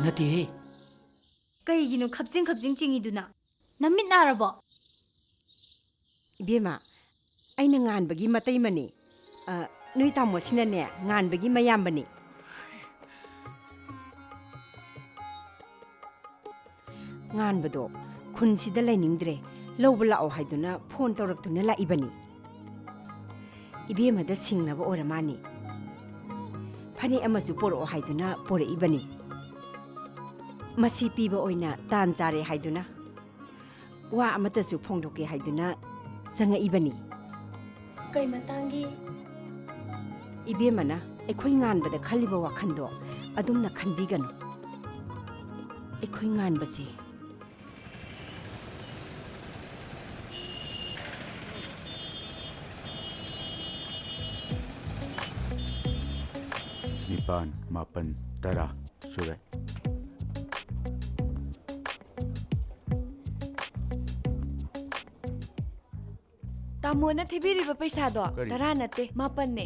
ꯅꯠꯇꯦꯍꯦ꯫ ꯀꯩꯒꯤꯅꯣ ꯈꯞꯆꯤꯡ ꯈꯞꯆꯤꯡ ꯆꯤꯡꯉꯤꯗꯨꯅ? ꯅꯃꯤꯠ ꯅꯥꯔꯕꯣ? ꯏꯕꯦꯝꯃ, ꯑꯩꯅ ꯉꯥꯟꯕꯒꯤ ꯃꯇꯩꯃꯅꯤ꯫ ꯑ, ꯅꯣꯏ ꯇꯥꯃꯣꯁꯤꯅꯅꯦ, ꯉꯥꯟꯕꯒꯤ ꯃꯌꯥꯝꯕꯅꯤ꯫ ꯉꯥꯟꯕꯗꯣ ꯈꯨꯟꯁꯤꯗ ꯂꯩꯅꯤꯡꯗ꯭ꯔꯦ, ꯂꯧꯕ ꯂꯥꯛꯑꯣ ꯍꯥꯏꯗꯨꯅ ꯐꯣꯟ ꯇꯧꯔꯛꯇꯨꯅ ꯂꯥꯛꯏꯕꯅꯤ꯫ ꯏꯕꯦꯝꯃꯗ ꯁꯤꯡꯅꯕ ꯑꯣꯏꯔ ꯃꯥꯅꯤ꯫ ꯐꯅꯦꯛ ꯑꯃꯁꯨ ꯄꯣꯔꯛꯑꯣ ꯍꯥꯏꯗꯨꯅ ꯄꯣꯔꯛꯏꯕꯅꯤ꯫ ꯃꯁꯤ ꯄꯤꯕ ꯑꯣꯏꯅ ꯇꯥꯟ ꯆꯥꯔꯦ ꯍꯥꯏꯗꯨꯅ꯫ ꯋꯥ ꯑꯃꯠꯇꯁꯨ ꯐꯣꯡꯗꯣꯛꯀꯦ ꯍꯥꯏꯗꯨꯅ ꯆꯪꯉꯛꯏꯕꯅꯤ꯫ ꯀꯩ ꯃꯇꯥꯡꯒꯤ? ꯏꯕꯦꯝꯃꯅ ꯑꯩꯈꯣꯏ ꯉꯥꯟꯕꯗ ꯈꯜꯂꯤꯕ ꯋꯥꯈꯜꯗꯣ ꯑꯗꯨꯝꯅ ꯈꯟꯕꯤꯒꯅꯨ꯫ ꯑꯩꯈꯣꯏ ꯉꯥꯟꯕꯁꯦ ꯅꯤꯄꯥꯟ, ꯃꯥꯄꯟ, ꯇꯔꯥ ꯁꯨꯔꯦ꯫ ꯇꯥꯃꯣꯅ ꯊꯤꯕꯤꯔꯤꯕ ꯄꯩꯁꯥꯗꯣ ꯀꯔꯤ? ꯇꯔꯥ ꯅꯠꯇꯦ, ꯃꯥꯄꯟꯅꯦ꯫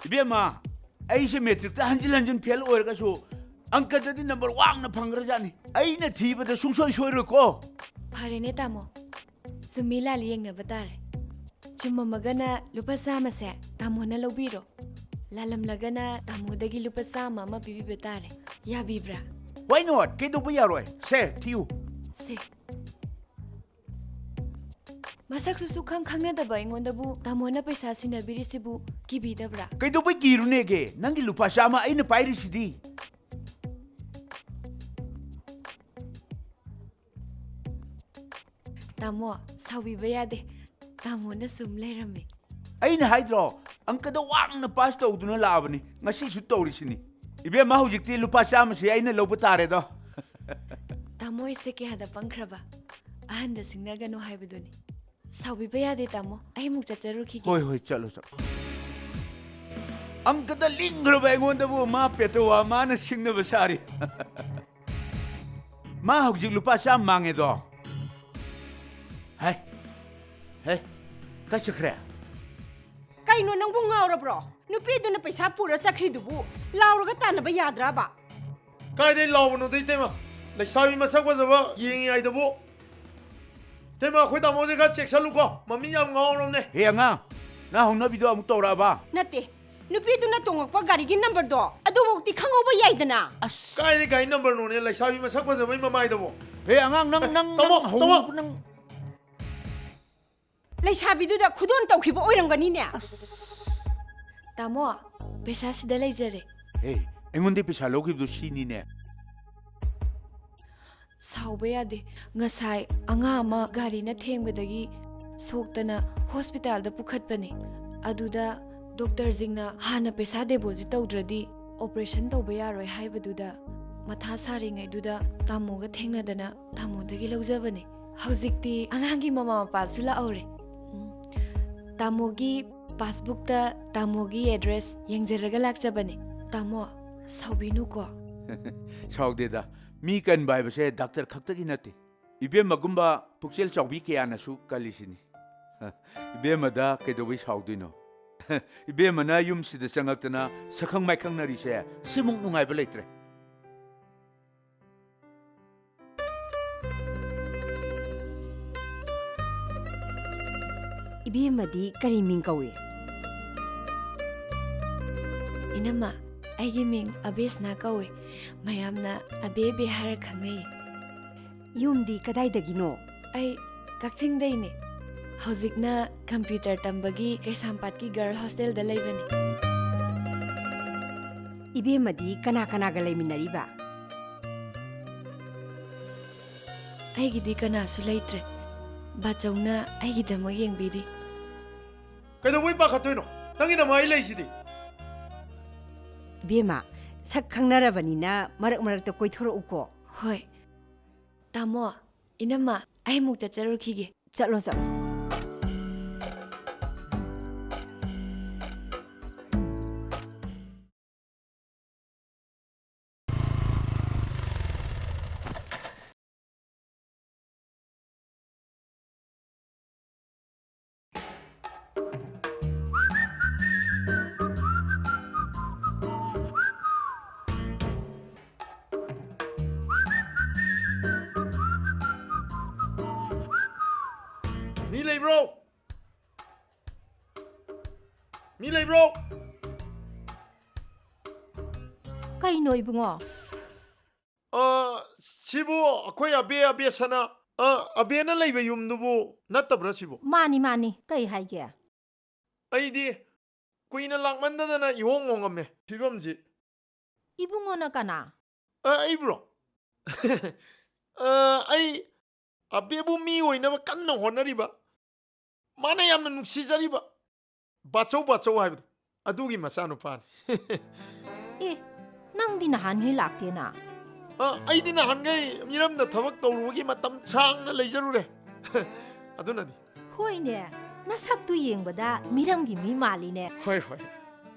ꯏꯕꯦꯝꯃ, ꯑꯩꯁꯦ ꯃꯦꯇ꯭ꯔꯤꯛꯇ ꯍꯟꯖꯤꯟ ꯍꯟꯖꯤꯟ ꯐꯦꯜ ꯑꯣꯏꯔꯒꯁꯨ ꯑꯪꯀꯗꯗꯤ ꯅꯝꯕꯔ ꯋꯥꯡꯅ ꯐꯪꯈ꯭ꯔꯖꯥꯠꯅꯤ꯫ ꯑꯩꯅ ꯊꯤꯕꯗ ꯁꯨꯡꯁꯣꯏ ꯁꯣꯏꯔꯣꯏꯀꯣ꯫ ꯐꯔꯦꯅꯦ ꯇꯥꯃꯣ, ꯆꯨꯝꯃꯤ ꯂꯥꯜꯂꯤ ꯌꯦꯡꯅꯕ ꯇꯥꯔꯦ꯫ ꯆꯨꯝꯃꯝꯃꯒꯅ ꯂꯨꯄꯥ ꯆꯥꯝꯃꯁꯦ ꯇꯥꯃꯣꯅ ꯂꯧꯕꯤꯔꯣ, ꯂꯥꯜꯂꯝꯂꯒꯅ ꯇꯥꯃꯣꯗꯒꯤ ꯂꯨꯄꯥ ꯆꯥꯝꯃ ꯑꯃ ꯄꯤꯕꯤꯕ ꯇꯥꯔꯦ꯫ ꯌꯥꯕꯤꯕ꯭ꯔꯥ? Why not? ꯀꯩꯗꯧꯕ ꯌꯥꯔꯣꯏ? ꯁꯦ, ꯊꯤꯌꯨ꯫ ꯁꯦ꯫ ꯃꯁꯛꯁꯨ ꯁꯨꯛꯈꯪ ꯈꯪꯅꯗꯕ ꯑꯩꯉꯣꯟꯗꯕꯨ ꯇꯥꯃꯣꯅ ꯄꯩꯁꯥ ꯁꯤꯟꯅꯕꯤꯔꯤꯁꯤꯕꯨ ꯀꯤꯕꯤꯗꯕ꯭ꯔꯥ? ꯀꯩꯗꯧꯕꯩ ꯀꯤꯔꯨꯅꯦꯒꯦ? ꯅꯪꯒꯤ ꯂꯨꯄꯥ ꯆꯥꯝꯃ ꯑꯩꯅ ꯄꯥꯏꯔꯤꯁꯤꯗꯤ꯫ ꯇꯥꯃꯣ, ꯁꯥꯎꯕꯤꯕ ꯌꯥꯗꯦ꯫ ꯇꯥꯃꯣꯅ ꯁꯨꯝ ꯂꯩꯔꯝꯃꯦ꯫ ꯑꯩꯅ ꯍꯥꯏꯗ꯭ꯔꯣ, ꯑꯪꯀꯗ ꯋꯥꯡꯅ ꯄꯥꯁ ꯇꯧꯗꯨꯅ ꯂꯥꯛꯑꯕꯅꯤ, ꯉꯁꯤꯁꯨ ꯇꯧꯔꯤꯁꯤꯅꯤ꯫ ꯏꯕꯦꯝꯃ, ꯍꯧꯖꯤꯛꯇꯤ ꯂꯨꯄꯥ ꯆꯥꯝꯃꯁꯦ ꯑꯩꯅ ꯂꯧꯕ ꯇꯥꯔꯦꯗꯣ꯫ ꯇꯥꯃꯣ ꯑꯩꯁꯦ ꯀꯌꯥꯗ ꯄꯪꯈ꯭ꯔꯕ? ꯑꯍꯟꯗ ꯁꯤꯡꯅꯒꯅꯨ ꯍꯥꯏꯕꯗꯨꯅꯤ꯫ ꯁꯥꯎꯕꯤꯕ ꯌꯥꯗꯦ ꯇꯥꯃꯣ, ꯑꯩ ꯑꯃꯨꯛ ꯆꯠꯆꯔꯨꯈꯤꯒꯦ꯫ ꯍꯣꯏ, ꯍꯣꯏ, ꯆꯠꯂꯣ, ꯆꯠꯂꯣ꯫ ꯑꯪꯀꯗ ꯂꯤꯡꯈ꯭ꯔꯕ ꯑꯩꯉꯣꯟꯗꯕꯨ ꯃꯥ ꯄꯦꯇꯋꯥ ꯃꯥꯅ ꯁꯤꯡꯅꯕ ꯁꯥꯔꯤ꯫ ꯃꯥ ꯍꯧꯖꯤꯛ ꯂꯨꯄꯥ ꯆꯥꯝꯃ ꯃꯥꯡꯉꯦꯗꯣ꯫ ꯍꯥꯏ, ꯍꯦ, ꯀꯥꯏ ꯆꯠꯈ꯭ꯔꯦ? ꯀꯩꯅꯣ, ꯅꯪꯕꯨ ꯉꯥꯎꯔꯕ꯭ꯔꯣ? ꯅꯨꯄꯤꯗꯨꯅ ꯄꯩꯁꯥ ꯄꯨꯔ ꯆꯠꯈ꯭ꯔꯤꯗꯨꯕꯨ ꯂꯥꯎꯔꯒ ꯇꯥꯟꯅꯕ ꯌꯥꯗ꯭ꯔꯕ? ꯀꯥꯏꯗꯩ ꯂꯥꯎꯕꯅꯣꯗ, ꯏꯇꯩꯃ? ꯂꯩꯁꯥꯕꯤ ꯃꯁꯛ ꯐꯖꯕ ꯌꯦꯡꯉꯤꯉꯩꯗꯕꯨ꯫ ꯏꯇꯩꯃ, ꯑꯩꯈꯣꯏ ꯇꯥꯃꯣꯁꯦ ꯈꯔ ꯆꯦꯛꯁꯜꯂꯨꯀꯣ, ꯃꯃꯤ ꯌꯥꯝ ꯉꯥꯎꯔꯕꯅꯦ꯫ ꯍꯦ ꯑꯉꯥꯡ, ꯅꯪ ꯍꯧꯅꯕꯤꯗꯣ ꯑꯃꯨꯛ ꯇꯧꯔꯛꯑꯕ? ꯅꯠꯇꯦ, ꯅꯨꯄꯤꯗꯨꯅ ꯇꯣꯡꯉꯛꯄ ꯒꯥꯔꯤꯒꯤ ꯅꯝꯕꯔꯗꯣ ꯑꯗꯨꯐꯥꯎꯗꯤ ꯈꯪꯍꯧꯕ ꯌꯥꯏꯗꯅ꯫ ꯀꯥꯏꯗꯩ ꯒꯥꯔꯤ ꯅꯝꯕꯔꯅꯣꯅꯦ, ꯂꯩꯁꯥꯕꯤ ꯃꯁꯛ ꯐꯖꯕꯩ ꯃꯃꯥꯏꯗꯕꯣ? ꯍꯦ ꯑꯉꯥꯡ, ꯅꯪ, ꯅꯪ, ꯇꯥꯃꯣ, ꯅꯪ ꯇꯥꯃꯣ꯫ ꯍꯧ-, ꯅꯪ ꯂꯩꯁꯥꯕꯤꯗꯨꯗ ꯈꯨꯗꯣꯜ ꯇꯧꯈꯤꯕ ꯑꯣꯏꯔꯝꯒꯅꯤꯅꯦ꯫ ꯇꯥꯃꯣ, ꯄꯩꯁꯥ ꯁꯤꯗ ꯂꯩꯖꯔꯦ꯫ ꯍꯦ, ꯑꯩꯉꯣꯟꯗꯩ ꯄꯩꯁꯥ ꯂꯧꯈꯤꯕꯗꯣ ꯁꯤꯅꯤꯅꯦ꯫ ꯁꯥꯎꯕ ꯌꯥꯗꯦ꯫ ꯉꯁꯥꯏ ꯑꯉꯥꯡ ꯑꯃ ꯒꯥꯔꯤꯅ ꯊꯦꯡꯕꯗꯒꯤ ꯁꯣꯛꯇꯅ ꯍꯣꯁꯄꯤꯇꯥꯜꯗ ꯄꯨꯈꯠꯄꯅꯤ꯫ ꯑꯗꯨꯗ ꯗꯣꯛꯇꯔꯁꯤꯡꯅ ꯍꯥꯟꯅ ꯄꯩꯁꯥ ꯗꯦꯄꯣꯖꯤꯠ ꯇꯧꯗ꯭ꯔꯗꯤ ꯑꯣꯄꯔꯦꯁꯟ ꯇꯧꯕ ꯌꯥꯔꯣꯏ ꯍꯥꯏꯕꯗꯨꯗ ꯃꯊꯥ ꯁꯥꯔꯤꯉꯩꯗꯨꯗ ꯇꯥꯃꯣꯒ ꯊꯦꯡꯅꯗꯅ ꯇꯥꯃꯣꯗꯒꯤ ꯂꯧꯖꯕꯅꯤ꯫ ꯍꯧꯖꯤꯛꯇꯤ ꯑꯉꯥꯡꯒꯤ ꯃꯃꯥ ꯃꯄꯥꯁꯨ ꯂꯥꯛꯍꯧꯔꯦ꯫ ꯎꯝ, ꯇꯥꯃꯣꯒꯤ ꯄꯥꯁꯕꯨꯛꯇ ꯇꯥꯃꯣꯒꯤ ꯑꯦꯗ꯭ꯔꯦꯁ ꯌꯦꯡꯖꯔꯒ ꯂꯥꯛꯆꯕꯅꯤ꯫ ꯇꯥꯃꯣ, ꯁꯥꯎꯕꯤꯅꯨꯀꯣ꯫ ꯁꯥꯎꯗꯦꯗ, ꯃꯤ ꯀꯟꯕ ꯍꯥꯏꯕꯁꯦ ꯗꯥꯛꯇꯔ ꯈꯛꯇꯒꯤ ꯅꯠꯇꯦ꯫ ꯏꯕꯦꯝꯃꯒꯨꯝꯕ ꯄꯨꯛꯆꯦꯜ ꯆꯥꯎꯕꯤ ꯀꯌꯥꯅꯁꯨ ꯀꯜꯂꯤꯁꯤꯅꯤ꯫ ꯏꯕꯦꯝꯃꯗ ꯀꯩꯗꯧꯕꯩ ꯁꯥꯎꯗꯣꯏꯅꯣ? ꯏꯕꯦꯝꯃꯅ ꯌꯨꯝꯁꯤꯗ ꯆꯪꯉꯛꯇꯅ ꯁꯛꯈꯪ ꯃꯥꯏꯈꯪꯅꯔꯤꯁꯦ ꯁꯤꯃꯨꯛ ꯅꯨꯡꯉꯥꯏꯕ ꯂꯩꯇ꯭ꯔꯦ꯫ ꯏꯕꯦꯝꯃꯗꯤ ꯀꯔꯤ ꯃꯤꯡ ꯀꯧꯏ? ꯏꯅꯝꯃ, ꯑꯩꯒꯤ ꯃꯤꯡ ꯑꯕꯦꯁꯅꯥ ꯀꯧꯏ꯫ ꯃꯌꯥꯝꯅ ꯑꯕꯦ ꯑꯕꯦ ꯍꯥꯏꯔ ꯈꯪꯅꯩ꯫ ꯌꯨꯝꯗꯤ ꯀꯗꯥꯏꯗꯒꯤꯅꯣ? ꯑꯩ ꯀꯛꯆꯤꯡꯗꯩꯅꯦ꯫ ꯍꯧꯖꯤꯛꯅ ꯀꯝꯄ꯭ꯌꯨꯇꯔ ꯇꯝꯕꯒꯤ ꯀꯩꯁꯥꯝꯄꯥꯠꯀꯤ ꯒꯔꯜ ꯍꯣꯁꯇꯦꯜꯗ ꯂꯩꯕꯅꯤ꯫ ꯏꯕꯦꯝꯃꯗꯤ ꯀꯅꯥ ꯀꯅꯥꯒ ꯂꯩꯃꯤꯟꯅꯔꯤꯕ? ꯑꯩꯒꯤꯗꯤ ꯀꯅꯥꯁꯨ ꯂꯩꯇ꯭ꯔꯦ꯫ ꯕꯥꯆꯧꯅ ꯑꯩꯒꯤꯗꯃꯛ ꯌꯦꯡꯕꯤꯔꯤ꯫ ꯀꯩꯗꯧꯕꯩ ꯄꯥꯈꯠꯇꯣꯏꯅꯣ? ꯅꯪꯒꯤꯗꯃꯛ ꯑꯩ ꯂꯩꯁꯤꯗꯤ꯫ ꯏꯕꯦꯝꯃ, ꯁꯛ ꯈꯪꯅꯔꯕꯅꯤꯅ ꯃꯔꯛ ꯃꯔꯛꯇ ꯀꯣꯏꯊꯣꯔꯛꯎꯀꯣ꯫ ꯍꯣꯏ꯫ ꯇꯥꯃꯣ, ꯏꯅꯝꯃ, ꯑꯩ ꯑꯃꯨꯛ ꯆꯠꯆꯔꯨꯈꯤꯒꯦ꯫ ꯆꯠꯂꯣ, ꯆꯠꯂꯣ꯫ ꯃꯤ ꯂꯩꯕ꯭ꯔꯣ? ꯃꯤ ꯂꯩꯕ꯭ꯔꯣ? ꯀꯩꯅꯣ ꯏꯕꯨꯡꯉꯣ? ꯑ, ꯁꯤꯕꯨ ꯑꯩꯈꯣꯏ ꯑꯕꯦ, ꯑꯕꯦꯁꯅ, ꯑ, ꯑꯕꯦꯅ ꯂꯩꯕ ꯌꯨꯝꯗꯨꯕꯨ ꯅꯠꯇꯕ꯭ꯔꯥ ꯁꯤꯕꯨ? ꯃꯥꯅꯤ, ꯃꯥꯅꯤ꯫ ꯀꯩ ꯍꯥꯏꯒꯦ? ꯑꯩꯗꯤ ꯀꯨꯏꯅ ꯂꯥꯛꯃꯟꯗꯗꯅ ꯏꯍꯣꯡ ꯍꯣꯡꯉꯝꯃꯦ ꯐꯤꯕꯝꯁꯤ꯫ ꯏꯕꯨꯡꯉꯣꯅ ꯀꯅꯥ? ꯑ, ꯑꯩꯕꯨꯔꯣ? ꯑ, ꯑꯩ ꯑꯕꯦꯕꯨ ꯃꯤ ꯑꯣꯏꯅꯕ ꯀꯟꯅ ꯍꯣꯠꯅꯔꯤꯕ꯫ ꯃꯥꯅ ꯌꯥꯝꯅ ꯅꯨꯡꯁꯤꯖꯔꯤꯕ ꯕꯥꯆꯧ, ꯕꯥꯆꯧ ꯍꯥꯏꯕꯗꯣ, ꯑꯗꯨꯒꯤ ꯃꯆꯥꯅꯨꯄꯥꯅꯤ꯫ ꯑꯦ, ꯅꯪꯗꯤ ꯅꯍꯥꯟꯈꯩ ꯂꯥꯛꯇꯦꯅ? ꯑ, ꯑꯩꯗꯤ ꯅꯍꯥꯟꯈꯩ ꯃꯤꯔꯝꯗ ꯊꯕꯛ ꯇꯧꯔꯨꯕꯒꯤ ꯃꯇꯝ ꯁꯥꯡꯅ ꯂꯩꯖꯔꯨꯔꯦ꯫ ꯑꯗꯨꯅꯅꯤ꯫ ꯍꯣꯏꯅꯦ, ꯅꯁꯛꯇꯨ ꯌꯦꯡꯕꯗ ꯃꯤꯔꯝꯒꯤ ꯃꯤ ꯃꯥꯜꯂꯤꯅꯦ꯫ ꯍꯣꯏ, ꯍꯣꯏ꯫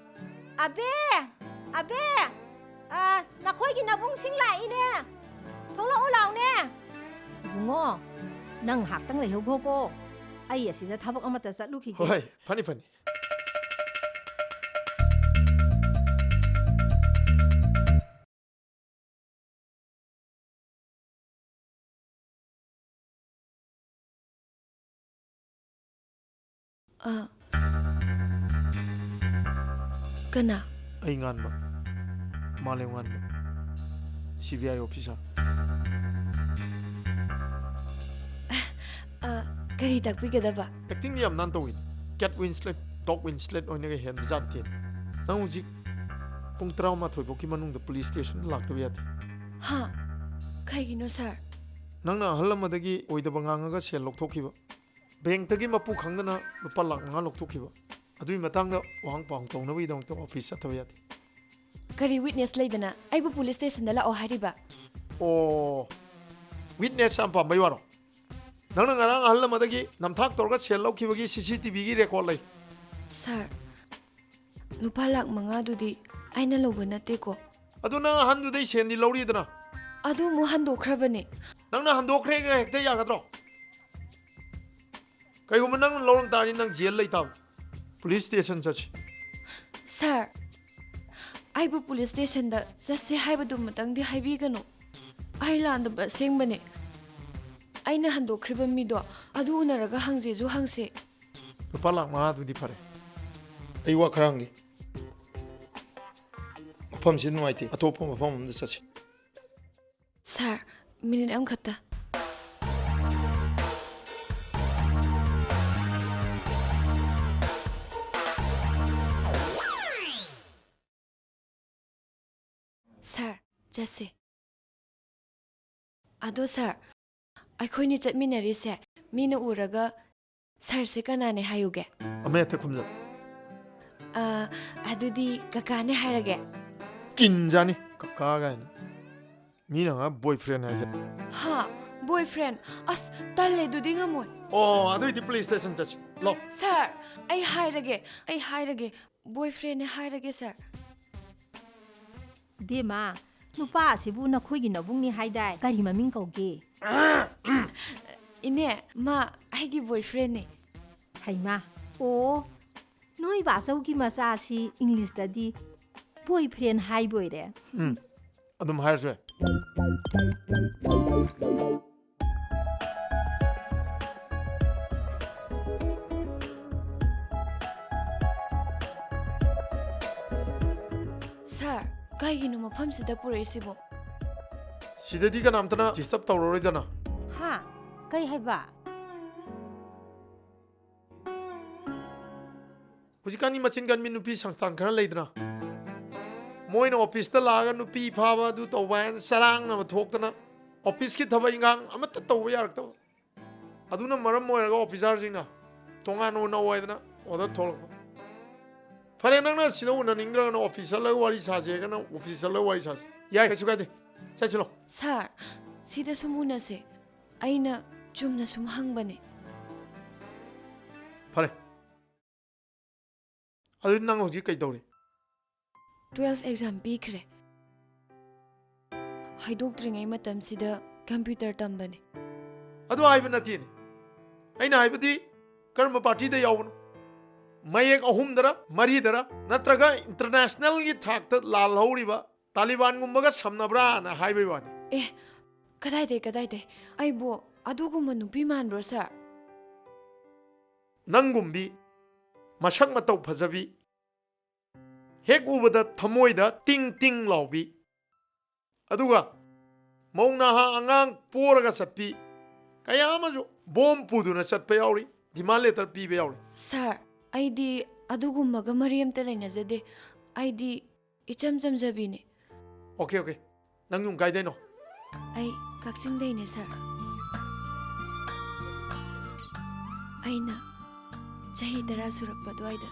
ꯑꯕꯦ! ꯑꯕꯦ! ꯑ, ꯅꯈꯣꯏꯒꯤ ꯅꯕꯨꯡꯁꯤꯡ ꯂꯥꯛꯏꯅꯦ꯫ ꯊꯣꯛꯂꯛꯑꯣ ꯂꯥꯎꯅꯦ꯫ ꯏꯕꯨꯡꯉꯣ, ꯅꯪ ꯉꯥꯏꯍꯥꯛꯇꯪ ꯂꯩꯍꯧꯈꯣꯀꯣ꯫ ꯑꯩ ꯑꯁꯤꯗ ꯊꯕꯛ ꯑꯃꯠꯇ ꯆꯠꯂꯨꯈꯤꯒꯦ꯫ ꯍꯣꯏ, ꯐꯅꯤ, ꯐꯅꯤ꯫ ꯑ, ꯀꯅꯥ? ꯑꯩ ꯉꯥꯟꯕ, ꯃꯥꯂꯦꯝ ꯉꯥꯟꯕ, ꯁꯤ ꯕꯤ ꯑꯥꯏ officer꯫ ꯑ, ꯀꯔꯤ ꯇꯥꯛꯄꯤꯒꯗꯕ? ꯑꯦꯛꯇꯤꯡꯗꯤ ꯌꯥꯝ ꯅꯥꯟ ꯇꯧꯏꯅꯦ꯫ ꯀꯦꯠ ꯋꯤꯟꯁꯂꯦꯠ, ꯗꯣꯛ ꯋꯤꯟꯁꯂꯦꯠ ꯑꯣꯏꯅꯒ ꯍꯦꯟꯕ ꯖꯥꯠ ꯅꯠꯇꯦꯅꯦ꯫ ꯅꯪ ꯍꯧꯖꯤꯛ ꯄꯨꯡ ꯇꯔꯥꯃꯥꯊꯣꯏ ꯐꯥꯎꯒꯤ ꯃꯅꯨꯡꯗ ꯄꯨꯂꯤꯁ ꯁ꯭ꯇꯦꯁꯟꯗ ꯂꯥꯛꯇꯕ ꯌꯥꯗꯦ꯫ ꯍꯥ? ꯀꯩꯒꯤꯅꯣ ꯁꯥꯔ? ꯅꯪꯅ ꯑꯍꯜ ꯑꯃꯗꯒꯤ ꯑꯣꯏꯗꯕ ꯉꯥꯡꯉꯒ ꯁꯦꯜ ꯂꯧꯊꯣꯛꯈꯤꯕ, ꯕꯦꯡꯛꯇꯒꯤ ꯃꯄꯨ ꯈꯪꯗꯅ ꯂꯨꯄꯥ ꯂꯥꯛ ꯃꯉꯥ ꯂꯧꯊꯣꯛꯈꯤꯕ, ꯑꯗꯨꯒꯤ ꯃꯇꯥꯡꯗ ꯋꯥꯍꯪ ꯄꯥꯎꯍꯪ ꯇꯧꯅꯕꯒꯤꯗꯃꯛꯇ ꯑꯣꯐꯤꯁ ꯆꯠꯇꯕ ꯌꯥꯗꯦ꯫ ꯀꯔꯤ ꯋꯤꯠꯅꯦꯁ ꯂꯩꯗꯅ ꯑꯩꯕꯨ ꯄꯨꯂꯤꯁ ꯁ꯭ꯇꯦꯁꯟꯗ ꯂꯥꯛꯑꯣ ꯍꯥꯏꯔꯤꯕ? ꯑꯣ, ꯋꯤꯠꯅꯦꯁ ꯌꯥꯝ ꯄꯥꯝꯕꯩ ꯋꯥꯔꯣ? ꯅꯪꯅ ꯉꯔꯥꯡ ꯑꯍꯜ ꯑꯃꯗꯒꯤ ꯅꯝꯊꯥꯛ ꯇꯧꯔꯒ ꯁꯦꯜ ꯂꯧꯈꯤꯕꯒꯤ ꯁꯤ ꯁꯤ ꯇꯤ ꯚꯤꯒꯤ ꯔꯦꯀꯣꯔꯗ ꯂꯩ꯫ ꯁꯥꯔ, ꯂꯨꯄꯥ ꯂꯥꯛ ꯃꯉꯥꯗꯨꯗꯤ ꯑꯩꯅ ꯂꯧꯕ ꯅꯠꯇꯦꯀꯣ꯫ ꯑꯗꯨ ꯅꯪ ꯑꯍꯟꯗꯨꯗꯩ ꯁꯦꯟꯗꯤ ꯂꯧꯔꯤꯗꯅ? ꯑꯗꯨ ꯑꯃꯨꯛ ꯍꯟꯗꯣꯛꯈ꯭ꯔꯕꯅꯦ꯫ ꯅꯪꯅ ꯍꯟꯗꯣꯛꯈ꯭ꯔꯦꯒ ꯍꯦꯛꯇ ꯌꯥꯒꯗ꯭ꯔꯣ? ꯀꯩꯒꯨꯝꯕ ꯅꯪꯅ ꯂꯧꯔꯝ ꯇꯥꯔꯗꯤ ꯅꯪ ꯖꯦꯜ ꯂꯩ ꯇꯥꯕ꯫ ꯄꯨꯂꯤꯁ ꯁ꯭ꯇꯦꯁꯟ ꯆꯠꯁꯤ꯫ ꯁꯥꯔ, ꯑꯩꯕꯨ ꯄꯨꯂꯤꯁ ꯁ꯭ꯇꯦꯁꯟꯗ ꯆꯠꯁꯦ ꯍꯥꯏꯕꯗꯨꯃꯇꯪꯗꯤ ꯍꯥꯏꯕꯤꯒꯅꯨ꯫ ꯑꯩ ꯂꯥꯟꯗꯕ ꯑꯁꯦꯡꯕꯅꯦ꯫ ꯑꯩꯅ ꯍꯟꯗꯣꯛꯈ꯭ꯔꯤꯕ ꯃꯤꯗꯣ ꯑꯗꯨ ꯎꯅꯔꯒ ꯍꯪꯁꯦꯁꯨ ꯍꯪꯁꯦ꯫ ꯂꯨꯄꯥ ꯂꯥꯛ ꯃꯉꯥꯗꯨꯗꯤ ꯐꯔꯦ꯫ ꯑꯩ ꯋꯥ ꯈꯔ ꯍꯪꯒꯦ꯫ ꯃꯐꯝꯁꯤ ꯅꯨꯡꯉꯥꯏꯇꯦ꯫ ꯑꯇꯣꯞꯄ ꯃꯐꯝ ꯑꯃꯗ ꯆꯠꯁꯤ꯫ ꯁꯥꯔ, ꯃꯤꯅꯤꯠ ꯑꯃꯈꯛꯇ꯫ ꯁꯥꯔ, ꯆꯠꯁꯦ꯫ ꯑꯗꯣ ꯁꯥꯔ, ꯑꯩꯈꯣꯏꯅꯤ ꯆꯠꯃꯤꯟꯅꯔꯤꯁꯦ ꯃꯤꯅ ꯎꯔꯒ ꯁꯥꯔꯁꯦ ꯀꯅꯥꯅꯦ ꯍꯥꯏꯌꯨꯒꯦ? ꯑꯃ ꯍꯦꯛꯇ ꯈꯨꯝꯖꯜꯂꯨ꯫ ꯑ, ꯑꯗꯨꯗꯤ ꯀꯀꯥꯅꯦ ꯍꯥꯏꯔꯒꯦ꯫ ꯀꯤꯟꯖꯥꯅꯤ, ꯀꯀꯥ ꯀꯥꯏꯅ꯫ ꯃꯤꯅ ꯉꯥꯏ ꯕꯣꯏ ꯐ꯭ꯔꯦꯟ ꯍꯥꯏꯁꯦ꯫ ꯍꯥ? ꯕꯣꯏ ꯐ꯭ꯔꯦꯟ? ꯑꯁ, ꯇꯜꯂꯦ, ꯑꯗꯨꯗꯤ ꯉꯝꯃꯣꯏ꯫ ꯑꯣ, ꯑꯗꯨꯏꯗꯤ ꯄꯨꯂꯤꯁ ꯁ꯭ꯇꯦꯁꯟ ꯆꯠꯁꯤ꯫ ꯂꯥꯛꯑꯣ꯫ ꯁꯥꯔ, ꯑꯩ ꯍꯥꯏꯔꯒꯦ, ꯑꯩ ꯍꯥꯏꯔꯒꯦ, ꯕꯣꯏ ꯐ꯭ꯔꯦꯟꯅꯦ ꯍꯥꯏꯔꯒꯦ, ꯁꯥꯔ꯫ ꯕꯦꯝꯃ, ꯅꯨꯄꯥ ꯑꯁꯤꯕꯨ ꯅꯈꯣꯏꯒꯤ ꯅꯕꯨꯡꯅꯤ ꯍꯥꯏꯗꯥꯏ? ꯀꯔꯤ ꯃꯃꯤꯡ ꯀꯧꯒꯦ? ꯏꯅꯦ, ꯃꯥ ꯑꯩꯒꯤ ꯕꯣꯏ ꯐ꯭ꯔꯦꯟꯅꯦ꯫ ꯍꯩꯃꯥ, ꯑꯣ, ꯅꯣꯏ ꯕꯥꯆꯧꯒꯤ ꯃꯆꯥꯁꯤ ꯏꯪꯂꯤꯁꯇꯗꯤ ꯕꯣꯏ ꯐ꯭ꯔꯦꯟ ꯍꯥꯏꯕꯣꯏꯔꯦ꯫ ꯎꯝ, ꯑꯗꯨꯝ ꯍꯥꯏꯔꯁꯨ ꯌꯥꯏ꯫ ꯁꯥꯔ, ꯀꯩꯒꯤꯅꯣ ꯃꯐꯝꯁꯤꯗ ꯄꯨꯔꯛꯏꯁꯤꯕꯣ? ꯁꯤꯗꯗꯤ ꯀꯅꯥꯝꯇꯅ ꯗꯤꯁꯇꯔꯕ ꯇꯧꯔꯔꯣꯏꯗꯅ꯫ ꯍꯥ? ꯀꯔꯤ ꯍꯥꯏꯕ? ꯍꯧꯖꯤꯛꯀꯥꯟꯒꯤ ꯃꯆꯤꯟ ꯀꯟꯕꯤ ꯅꯨꯄꯤ ꯁꯪꯁꯊꯥꯟ ꯈꯔ ꯂꯩꯗꯅ, ꯃꯣꯏꯅ ꯑꯣꯐꯤꯁꯇ ꯂꯥꯛꯑꯒ ꯅꯨꯄꯤ ꯐꯥꯕ ꯑꯗꯨ ꯇꯧꯕ ꯍꯥꯏꯅ ꯆꯔꯥꯡꯅꯕ ꯊꯣꯛꯇꯅ ꯑꯣꯐꯤꯁꯀꯤ ꯊꯕꯛ ꯏꯪꯈꯥꯡ ꯑꯃꯠꯇ ꯇꯧꯕ ꯌꯥꯔꯛꯇꯕ꯫ ꯑꯗꯨꯅ ꯃꯔꯝ ꯑꯣꯏꯔꯒ ꯑꯣꯐꯤꯁꯥꯔꯁꯤꯡꯅ ꯇꯣꯉꯥꯟꯅ ꯎꯅꯧ ꯍꯥꯏꯗꯅ ꯑꯣꯔꯗꯔ ꯊꯣꯛꯂꯛꯄ꯫ ꯐꯔꯦ, ꯅꯪꯅ ꯁꯤꯗ ꯎꯅꯅꯤꯡꯗ꯭ꯔꯒꯅ ꯑꯣꯐꯤꯁ ꯆꯠꯂꯒ ꯋꯥꯔꯤ ꯁꯥꯁꯦ ꯍꯥꯏꯔꯒꯅ ꯑꯣꯐꯤꯁ ꯆꯠꯂꯒ ꯋꯥꯔꯤ ꯁꯥꯁꯦ꯫ ꯌꯥꯏ, ꯀꯩꯁꯨ ꯀꯥꯏꯗꯦ꯫ ꯆꯠꯁꯤꯂꯣ꯫ ꯁꯥꯔ, ꯁꯤꯗ ꯁꯨꯝ ꯎꯅꯁꯦ꯫ ꯑꯩꯅ ꯆꯨꯝꯅ ꯁꯨꯝ ꯍꯪꯕꯅꯦ꯫ ꯐꯔꯦ꯫ ꯑꯗꯨꯗꯤ ꯅꯪ ꯍꯧꯖꯤꯛ ꯀꯩ ꯇꯧꯔꯤ? ꯇꯨꯋꯦꯜꯐ ꯑꯦꯛꯖꯥꯝ ꯄꯤꯈ꯭ꯔꯦ꯫ ꯍꯥꯏꯗꯣꯛꯇ꯭ꯔꯤꯉꯩ ꯃꯇꯝꯁꯤꯗ ꯀꯝꯄ꯭ꯌꯨꯇꯔ ꯇꯝꯕꯅꯦ꯫ ꯑꯗꯨ ꯍꯥꯏꯕ ꯅꯠꯇꯦꯅꯦ꯫ ꯑꯩꯅ ꯍꯥꯏꯕꯗꯤ ꯀꯔꯝꯕ ꯄꯥꯔꯇꯤꯗ ꯌꯥꯎꯕꯅꯣ? ꯃꯌꯦꯛ ꯑꯍꯨꯝꯗꯔ, ꯃꯔꯤꯗꯔ, ꯅꯠꯇ꯭ꯔꯒ ꯏꯟꯇꯔꯅꯦꯁꯅꯦꯜꯒꯤ ꯊꯥꯛꯇ ꯂꯥꯜꯍꯧꯔꯤꯕ ꯇꯥꯂꯤꯕꯥꯟꯒꯨꯝꯕꯒ ꯁꯝꯅꯕ꯭ꯔꯥꯅ ꯍꯥꯏꯕꯩ ꯋꯥꯅꯤ꯫ ꯑꯦ, ꯀꯗꯥꯏꯗꯩ, ꯀꯗꯥꯏꯗꯩ? ꯑꯩꯕꯨ ꯑꯗꯨꯒꯨꯝꯕ ꯅꯨꯄꯤ ꯃꯥꯟꯕ꯭ꯔꯣ, ꯁꯥꯔ? ꯅꯪꯒꯨꯝꯕꯤ ꯃꯁꯛ ꯃꯇꯧ ꯐꯖꯕꯤ, ꯍꯦꯛ ꯎꯕꯗ ꯊꯃꯣꯏꯗ ꯇꯤꯡ ꯇꯤꯡ ꯂꯥꯎꯕꯤ, ꯑꯗꯨꯒ ꯃꯧ ꯅꯍꯥ ꯑꯉꯥꯡ ꯄꯣꯔꯒ ꯆꯠꯄꯤ ꯀꯌꯥ ꯑꯃꯁꯨ ꯕꯣꯝ ꯄꯨꯗꯨꯅ ꯆꯠꯄ ꯌꯥꯎꯔꯤ, ꯗꯤꯃꯥꯟ ꯂꯦꯇꯔ ꯄꯤꯕ ꯌꯥꯎꯔꯤ꯫ ꯁꯥꯔ, ꯑꯩꯗꯤ ꯑꯗꯨꯒꯨꯝꯕꯒ ꯃꯔꯤ ꯑꯝꯇ ꯂꯩꯅꯖꯗꯦ꯫ ꯑꯩꯗꯤ ꯏꯆꯝ ꯆꯝꯖꯕꯤꯅꯦ꯫ Okay, okay. ꯅꯪ ꯌꯨꯝ ꯀꯥꯏꯗꯩꯅꯣ? ꯑꯩ ꯀꯛꯆꯤꯡꯗꯩꯅꯦ, ꯁꯥꯔ꯫ ꯑꯩꯅ ꯆꯍꯤ ꯇꯔꯥ ꯁꯨꯔꯛꯄ ꯑꯗꯨꯋꯥꯏꯗ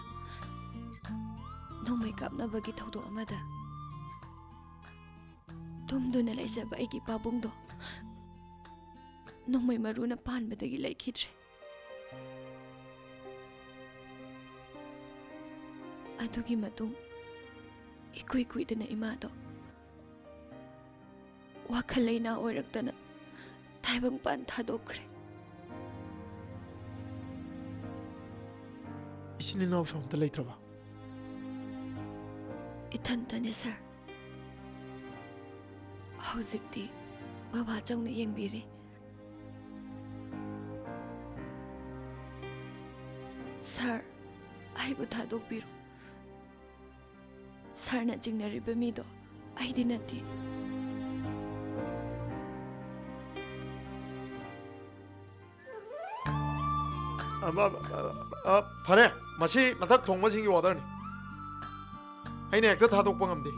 ꯅꯣꯡꯃꯩ ꯀꯥꯞꯅꯕꯒꯤ ꯊꯧꯗꯣꯛ ꯑꯃꯗ ꯇꯨꯝꯗꯨꯅ ꯂꯩꯖꯕ ꯑꯩꯒꯤ ꯄꯥꯕꯨꯡꯗꯣ ꯅꯣꯡꯃꯩ ꯃꯔꯨꯅ ꯄꯥꯟꯕꯗꯒꯤ ꯂꯩꯈꯤꯗ꯭ꯔꯦ꯫ ꯑꯗꯨꯒꯤ ꯃꯇꯨꯡ ꯏꯀꯨꯏ ꯀꯨꯏꯗꯅ ꯏꯃꯥꯗꯣ ꯋꯥꯈꯜ ꯂꯩꯅꯥ ꯑꯣꯏꯔꯛꯇꯅ ꯇꯥꯏꯕꯪꯄꯥꯟ ꯊꯥꯗꯣꯛꯈ꯭ꯔꯦ꯫ ꯏꯆꯤꯟ ꯏꯅꯥꯎꯁꯨ ꯑꯝꯇ ꯂꯩꯇ꯭ꯔꯕ? ꯏꯊꯟꯇꯅꯦ, ꯁꯥꯔ꯫ ꯍꯧꯖꯤꯛꯇꯤ ꯕꯕꯥ ꯆꯧꯅ ꯌꯦꯡꯕꯤꯔꯤ꯫ ꯁꯥꯔ, ꯑꯩꯕꯨ ꯊꯥꯗꯣꯛꯄꯤꯔꯣ꯫ ꯁꯥꯔꯅ ꯆꯤꯡꯅꯔꯤꯕ ꯃꯤꯗꯣ ꯑꯩꯗꯤ ꯅꯠꯇꯦ꯫ ꯑ, ꯑ, ꯑ, ꯑ, ꯐꯔꯦ꯫ ꯃꯁꯤ ꯃꯊꯛ ꯊꯣꯡꯕꯁꯤꯡꯒꯤ ꯑꯣꯔꯗꯔꯅꯤ꯫ ꯑꯩꯅ ꯍꯦꯛꯇ ꯊꯥꯗꯣꯛꯄ ꯉꯝꯗꯦ꯫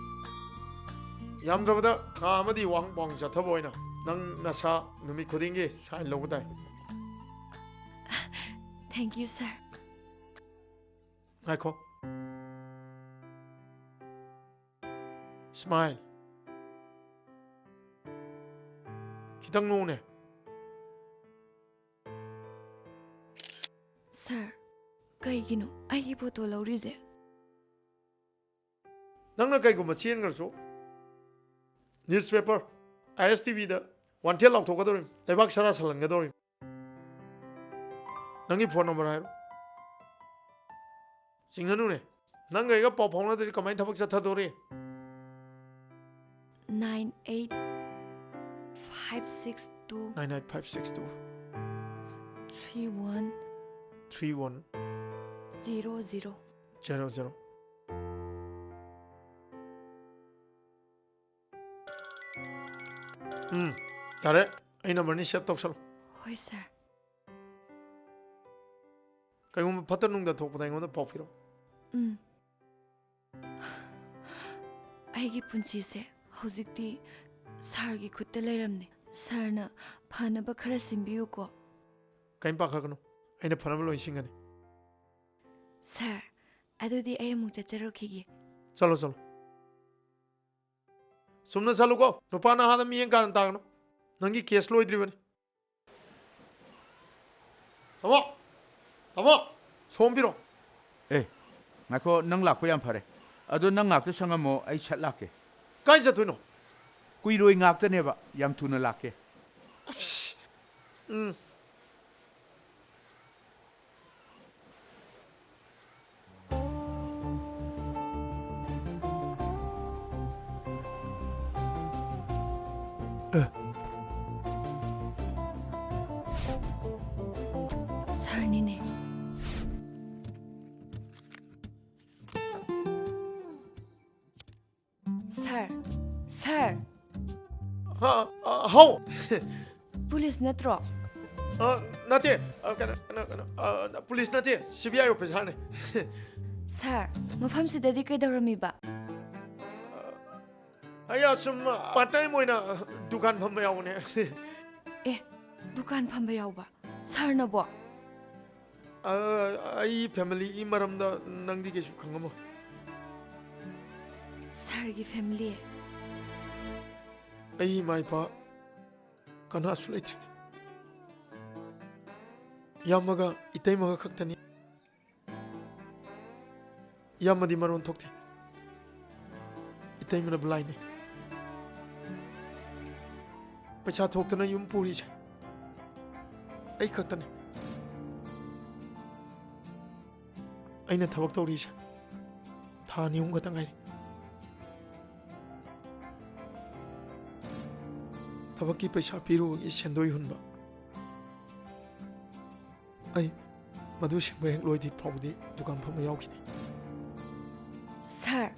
ꯌꯥꯝꯗ꯭ꯔꯕꯗ ꯊꯥ ꯑꯃꯗꯤ ꯋꯥꯍꯪ ꯄꯥꯎꯍꯪ ꯆꯠꯊꯕ ꯑꯣꯏꯅ ꯅꯪ ꯅꯁꯥ ꯅꯨꯃꯤꯠ ꯈꯨꯗꯤꯡꯒꯤ ꯁꯥꯏꯟ ꯂꯧꯕ ꯇꯥꯏ꯫ Thank you, sir. ꯉꯥꯏꯈꯣ꯫ ꯁ꯭ꯃꯥꯏꯜ꯫ ꯈꯤꯇꯪ ꯅꯣꯛꯎꯅꯦ꯫ Sir, ꯀꯩꯒꯤꯅꯣ ꯑꯩꯒꯤ ꯐꯣꯇꯣ ꯂꯧꯔꯤꯁꯦ? ꯅꯪꯅ ꯀꯩꯒꯨꯝꯕ ꯆꯦꯟꯈ꯭ꯔꯁꯨ ꯅ꯭ꯌꯨꯁꯄꯦꯄꯔ, ꯑꯥꯏ ꯑꯦꯁ ꯇꯤ ꯚꯤꯗ ꯋꯥꯟꯊꯦꯜ ꯂꯥꯎꯊꯣꯛꯀꯗꯧꯔꯤꯕꯅꯤ, ꯂꯩꯕꯥꯛ ꯁꯔꯥ ꯁꯜꯍꯟꯒꯗꯧꯔꯤꯕꯅꯤ꯫ ꯅꯪꯒꯤ ꯐꯣꯟ ꯅꯝꯕꯔ ꯍꯥꯏꯔꯣ꯫ ꯆꯤꯡꯍꯟꯅꯨꯅꯦ꯫ ꯅꯪꯒ ꯑꯩꯒ ꯄꯥꯎ ꯐꯥꯎꯅꯗ꯭ꯔꯗꯤ ꯀꯃꯥꯏꯅ ꯊꯕꯛ ꯆꯠꯊꯗꯧꯔꯤ? Nine eight five six two Nine eight five six two three one three one zero zero. zero zero. ꯎꯝ, ꯌꯥꯔꯦ꯫ ꯑꯩ ꯅꯝꯕꯔꯅꯤ, ꯁꯦꯚ ꯇꯧꯁꯜꯂꯨ꯫ ꯍꯣꯏ, ꯁꯥꯔ꯫ ꯀꯩꯒꯨꯝꯕ ꯐꯠꯇ ꯅꯨꯡꯗ ꯊꯣꯛꯄꯗ ꯑꯩꯉꯣꯟꯗ ꯄꯥꯎ ꯄꯤꯔꯛꯑꯣ꯫ ꯎꯝ꯫ ꯑꯩꯒꯤ ꯄꯨꯟꯁꯤꯁꯦ ꯍꯧꯖꯤꯛꯇꯤ ꯁꯥꯔꯒꯤ ꯈꯨꯠꯇ ꯂꯩꯔꯝꯅꯦ꯫ ꯁꯥꯔꯅ ꯐꯅꯕ ꯈꯔ ꯁꯤꯟꯕꯤꯌꯨꯀꯣ꯫ ꯀꯩꯝ ꯄꯥꯈꯠꯀꯅꯨ, ꯑꯩꯅ ꯐꯅꯕ ꯂꯣꯏ ꯁꯤꯟꯒꯅꯤ꯫ ꯁꯥꯔ, ꯑꯗꯨꯗꯤ ꯑꯩ ꯑꯃꯨꯛ ꯆꯠꯆꯔꯨꯈꯤꯒꯦ꯫ ꯆꯠꯂꯣ, ꯆꯠꯂꯣ꯫ ꯆꯨꯝꯅ ꯆꯠꯂꯨꯀꯣ, ꯅꯨꯄꯥ ꯅꯍꯥꯗ ꯃꯤꯠꯌꯦꯡ ꯀꯥꯔꯟ ꯇꯥꯒꯅꯨ꯫ ꯅꯪꯒꯤ ꯀꯦꯁ ꯂꯣꯏꯗ꯭ꯔꯤꯕꯅꯤ꯫ ꯇꯥꯃꯣ! ꯇꯥꯃꯣ! ꯁꯣꯝ ꯄꯤꯔꯣ꯫ ꯑꯦ, ꯉꯥꯏꯈꯣ, ꯅꯪ ꯂꯥꯛꯄ ꯌꯥꯝ ꯐꯔꯦ꯫ ꯑꯗꯣ ꯅꯪ ꯉꯥꯛꯇ ꯁꯪꯉꯝꯃꯣ, ꯑꯩ ꯁꯠ ꯂꯥꯛꯀꯦ꯫ ꯀꯥꯏ ꯆꯠꯇꯣꯏꯅꯣ? ꯀꯨꯏꯔꯣꯏ, ꯉꯥꯛꯇꯅꯦꯕ, ꯌꯥꯝ ꯊꯨꯅ ꯂꯥꯛꯀꯦ꯫ ꯑꯁ! ꯎꯝ꯫ ꯁꯥꯔꯅꯤꯅꯦ꯫ ꯁꯥꯔ, ꯁꯥꯔ꯫ ꯍꯥ, ꯑ, ꯍꯥꯎ! ꯄꯨꯂꯤꯁ ꯅꯠꯇ꯭ꯔꯣ? ꯑ, ꯅꯠꯇꯦ꯫ ꯑ, ꯀꯩꯅꯣ, ꯀꯩꯅꯣ, ꯀꯩꯅꯣ, ꯑ, ꯄꯨꯂꯤꯁ ꯅꯠꯇꯦ, ꯁꯤ ꯕꯤ ꯑꯥꯏ ꯑꯣꯐꯤꯁꯥꯔꯅꯦ꯫ ꯁꯥꯔ, ꯃꯐꯝꯁꯤꯗꯗꯤ ꯀꯩꯗꯧꯔꯝꯃꯤꯕ? ꯑꯩ ꯑꯁꯨꯝ, ꯑ, ꯄꯥꯔꯠ ꯇꯥꯏꯝ ꯑꯣꯏꯅ, ꯑ, ꯗꯨꯀꯥꯟ ꯐꯝꯕ ꯌꯥꯎꯕꯅꯦ꯫ ꯑꯦ, ꯗꯨꯀꯥꯟ ꯐꯝꯕ ꯌꯥꯎꯕ? ꯁꯥꯔꯅꯕꯣ? ꯑ, ꯑꯩ ꯐꯦꯃꯤꯂꯤꯒꯤ ꯃꯔꯝꯗ ꯅꯪꯗꯤ ꯀꯩꯁꯨ ꯈꯪꯉꯝꯃꯣꯏ꯫ ꯁꯥꯔꯒꯤ ꯐꯦꯃꯤꯂꯤ? ꯑꯩ ꯏꯃꯥ ꯏꯄꯥ ꯀꯅꯥꯁꯨ ꯂꯩꯇ꯭ꯔꯦ꯫ ꯏꯌꯥꯝꯕꯒ ꯏꯇꯩꯃꯒ ꯈꯛꯇꯅꯤ꯫ ꯏꯌꯥꯝꯕꯗꯤ ꯃꯔꯣꯟ ꯊꯣꯛꯇꯦ꯫ ꯏꯇꯩꯃꯅ ꯕ꯭ꯂꯥꯏꯟꯅꯤ꯫ ꯄꯩꯁꯥ ꯊꯣꯛꯇꯅ ꯌꯨꯝ ꯄꯨꯔꯤꯁꯦ ꯑꯩ ꯈꯛꯇꯅꯤ꯫ ꯑꯩꯅ ꯊꯕꯛ ꯇꯧꯔꯤꯁꯦ ꯊꯥ ꯑꯅꯤ ꯑꯍꯨꯝ ꯈꯛꯇ ꯉꯥꯏꯔꯤ꯫ ꯊꯕꯛꯀꯤ ꯄꯩꯁꯥ ꯄꯤꯔꯨꯕꯒꯤ ꯁꯦꯟꯗꯣꯏ ꯍꯨꯟꯕ꯫ ꯑꯩ ꯃꯗꯨ ꯁꯤꯡꯕ ꯍꯦꯛ ꯂꯣꯏꯗ꯭ꯔꯤ ꯐꯥꯎꯕꯗꯤ ꯗꯨꯀꯥꯟ ꯐꯝꯕ ꯌꯥꯎꯈꯤꯅꯤ꯫ ꯁꯥꯔ,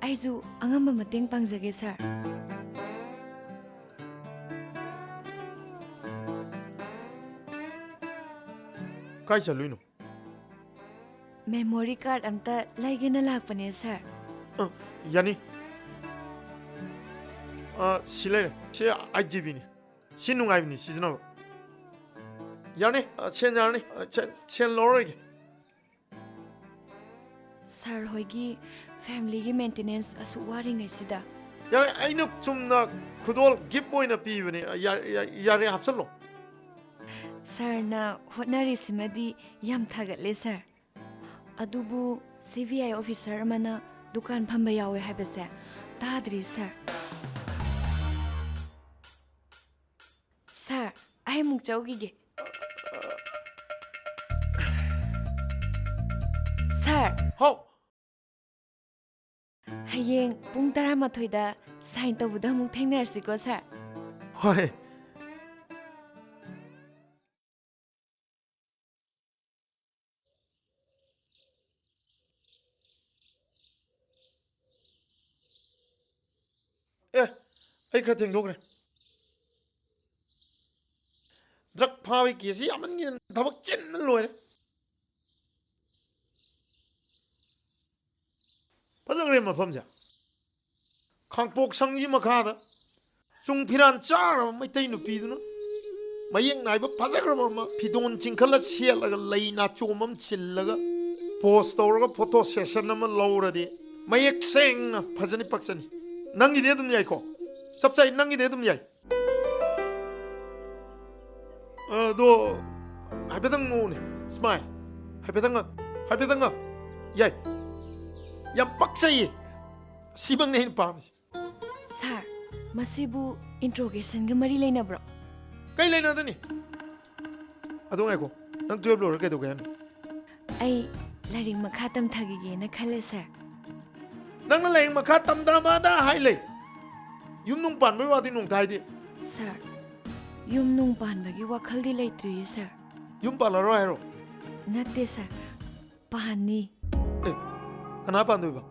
ꯑꯩꯁꯨ ꯑꯉꯝꯕ ꯃꯇꯦꯡ ꯄꯥꯡꯖꯒꯦ, ꯁꯥꯔ꯫ ꯀꯥꯏ ꯆꯠꯂꯨꯏꯅꯣ? ꯃꯦꯃꯣꯔꯤ ꯀꯥꯔꯗ ꯑꯝꯇ ꯂꯩꯒꯦꯅ ꯂꯥꯛꯄꯅꯦ, ꯁꯥꯔ꯫ ꯑ, ꯌꯥꯅꯤ꯫ ꯑ, ꯁꯤ ꯂꯩꯔꯦ꯫ ꯁꯤ ꯑꯥꯏꯠ ꯖꯤ ꯕꯤꯅꯤ꯫ ꯁꯤ ꯅꯨꯡꯉꯥꯏꯕꯅꯤ ꯁꯤꯖꯤꯟꯅꯕ꯫ ꯌꯥꯅꯤ, ꯑ, ꯁꯦꯟ ꯌꯥꯔꯅꯤ꯫ ꯑ, ꯁꯦꯟ, ꯁꯦꯟ ꯂꯧꯔꯔꯣꯏꯒꯦ꯫ ꯁꯥꯔ ꯍꯣꯏꯒꯤ ꯐꯦꯃꯤꯂꯤꯒꯤ ꯃꯦꯟꯇꯦꯅꯦꯟꯁ ꯑꯁꯨꯛ ꯋꯥꯔꯤꯉꯩꯁꯤꯗ꯫ ꯌꯥꯔꯦ, ꯑꯩꯅ ꯆꯨꯝꯅ ꯈꯨꯗꯣꯜ ꯒꯤꯐ ꯑꯣꯏꯅ ꯄꯤꯕꯅꯦ꯫ ꯌꯥ-, ꯌꯥ-, ꯌꯥꯔꯦ, ꯍꯥꯞꯆꯜꯂꯣ꯫ ꯁꯥꯔꯅ ꯍꯣꯠꯅꯔꯤꯁꯤꯃꯗꯤ ꯌꯥꯝ ꯊꯥꯒꯠꯂꯦ, ꯁꯥꯔ꯫ ꯑꯗꯨꯕꯨ ꯁꯤ ꯕꯤ ꯑꯥꯏ ꯑꯣꯐꯤꯁꯥꯔ ꯑꯃꯅ ꯗꯨꯀꯥꯟ ꯐꯝꯕ ꯌꯥꯎꯋꯦ ꯍꯥꯏꯕꯁꯦ ꯇꯥꯗ꯭ꯔꯤ, ꯁꯥꯔ꯫ ꯁꯥꯔ, ꯑꯩ ꯑꯃꯨꯛ ꯆꯧꯈꯤꯒꯦ꯫ ꯁꯥꯔ꯫ ꯍꯥꯎ꯫ ꯍꯌꯦꯡ ꯄꯨꯡ ꯇꯔꯥꯃꯥꯊꯣꯏꯗ ꯁꯥꯏꯟ ꯇꯧꯕꯗ ꯑꯃꯨꯛ ꯊꯦꯡꯅꯔꯁꯤꯀꯣ, ꯁꯥꯔ꯫ ꯍꯣꯏ꯫ ꯑꯦ, ꯑꯩ ꯈꯔ ꯊꯦꯡꯗꯣꯛꯈ꯭ꯔꯦ꯫ ꯗ꯭ꯔꯒ ꯐꯥꯕꯒꯤ ꯀꯦꯁꯁꯤ ꯌꯥꯝꯃꯟꯈꯤꯗꯅ ꯊꯕꯛ ꯆꯤꯟꯅ ꯂꯣꯏꯔꯦ꯫ ꯐꯖꯈ꯭ꯔꯦ ꯃꯐꯝꯁꯦ꯫ ꯈꯥꯡꯄꯣꯛ ꯁꯪꯒꯤ ꯃꯈꯥꯗ ꯆꯨꯡ ꯐꯤꯔꯥꯟ ꯆꯥꯈ꯭ꯔꯕ ꯃꯩꯇꯩ ꯅꯨꯄꯤꯗꯨꯅ ꯃꯌꯦꯛ ꯅꯥꯏꯕ ꯐꯖꯈ꯭ꯔꯕ ꯑꯃ ꯐꯤꯗꯣꯟ ꯆꯤꯡꯈꯠꯂ ꯁꯦꯠꯂꯒ ꯂꯩ ꯅꯥꯆꯣꯝ ꯑꯃ ꯆꯤꯜꯂꯒ ꯄꯣꯁ ꯇꯧꯔꯒ ꯐꯣꯇꯣ ꯁꯦꯁꯟ ꯑꯃ ꯂꯧꯔꯗꯤ ꯃꯌꯦꯛ ꯁꯦꯡꯅ ꯐꯖꯅꯤ, ꯄꯛꯆꯅꯤ꯫ ꯅꯪꯒꯤꯗꯤ ꯑꯗꯨꯝ ꯌꯥꯏꯀꯣ? ꯆꯞ ꯆꯥꯏ, ꯅꯪꯒꯤꯗꯤ ꯑꯗꯨꯝ ꯌꯥꯏ꯫ ꯑꯗꯣ ꯍꯥꯏꯐꯦꯠꯇꯪ ꯉꯧꯅꯦ꯫ ꯁ꯭ꯃꯥꯏꯜ꯫ ꯍꯥꯏꯐꯦꯠꯇꯪ ꯉ-, ꯍꯥꯏꯐꯦꯠꯇꯪ ꯉ-, ꯌꯥꯏ꯫ ꯌꯥꯝ ꯄꯛꯆꯩꯌꯦ꯫ ꯁꯤꯃꯛꯅꯦ ꯑꯩꯅ ꯄꯥꯝꯃꯤꯁꯦ꯫ ꯁꯥꯔ, ꯃꯁꯤꯕꯨ ꯏꯟꯇ꯭ꯔꯣꯒꯦꯁꯟꯒ ꯃꯔꯤ ꯂꯩꯅꯕ꯭ꯔꯣ? ꯀꯩ ꯂꯩꯅꯗꯅꯤ? ꯑꯗꯣ ꯉꯥꯏꯈꯣ, ꯅꯪ ꯇꯨꯌꯦꯜꯞ ꯂꯣꯏꯔ ꯀꯩꯗꯧꯒꯦ ꯍꯥꯏꯅꯣ? ꯑꯩ ꯂꯥꯏꯔꯤꯛ ꯃꯈꯥ ꯇꯝꯊꯈꯤꯒꯦꯅ ꯈꯜꯂꯦ, ꯁꯥꯔ꯫ ꯅꯪꯅ ꯂꯥꯏꯔꯤꯛ ꯃꯈꯥ ꯇꯝꯊꯕꯗ ꯍꯥꯏ ꯂꯩ꯫ ꯌꯨꯝ ꯅꯨꯡ ꯄꯥꯟꯕꯒꯤ ꯋꯥꯗꯤ ꯅꯣꯡꯇ ꯍꯥꯏꯗꯦ꯫ ꯁꯥꯔ, ꯌꯨꯝ ꯅꯨꯡ ꯄꯥꯟꯕꯒꯤ ꯋꯥꯈꯜꯗꯤ ꯂꯩꯇ꯭ꯔꯤꯌꯦ, ꯁꯥꯔ꯫ ꯌꯨꯝ ꯄꯥꯜꯂꯔꯣꯏ ꯍꯥꯏꯔꯣ? ꯅꯠꯇꯦ, ꯁꯥꯔ꯫ ꯄꯥꯟꯅꯤ꯫ ꯑꯦ, ꯀꯅꯥ ꯄꯥꯟꯗꯣꯏꯕ?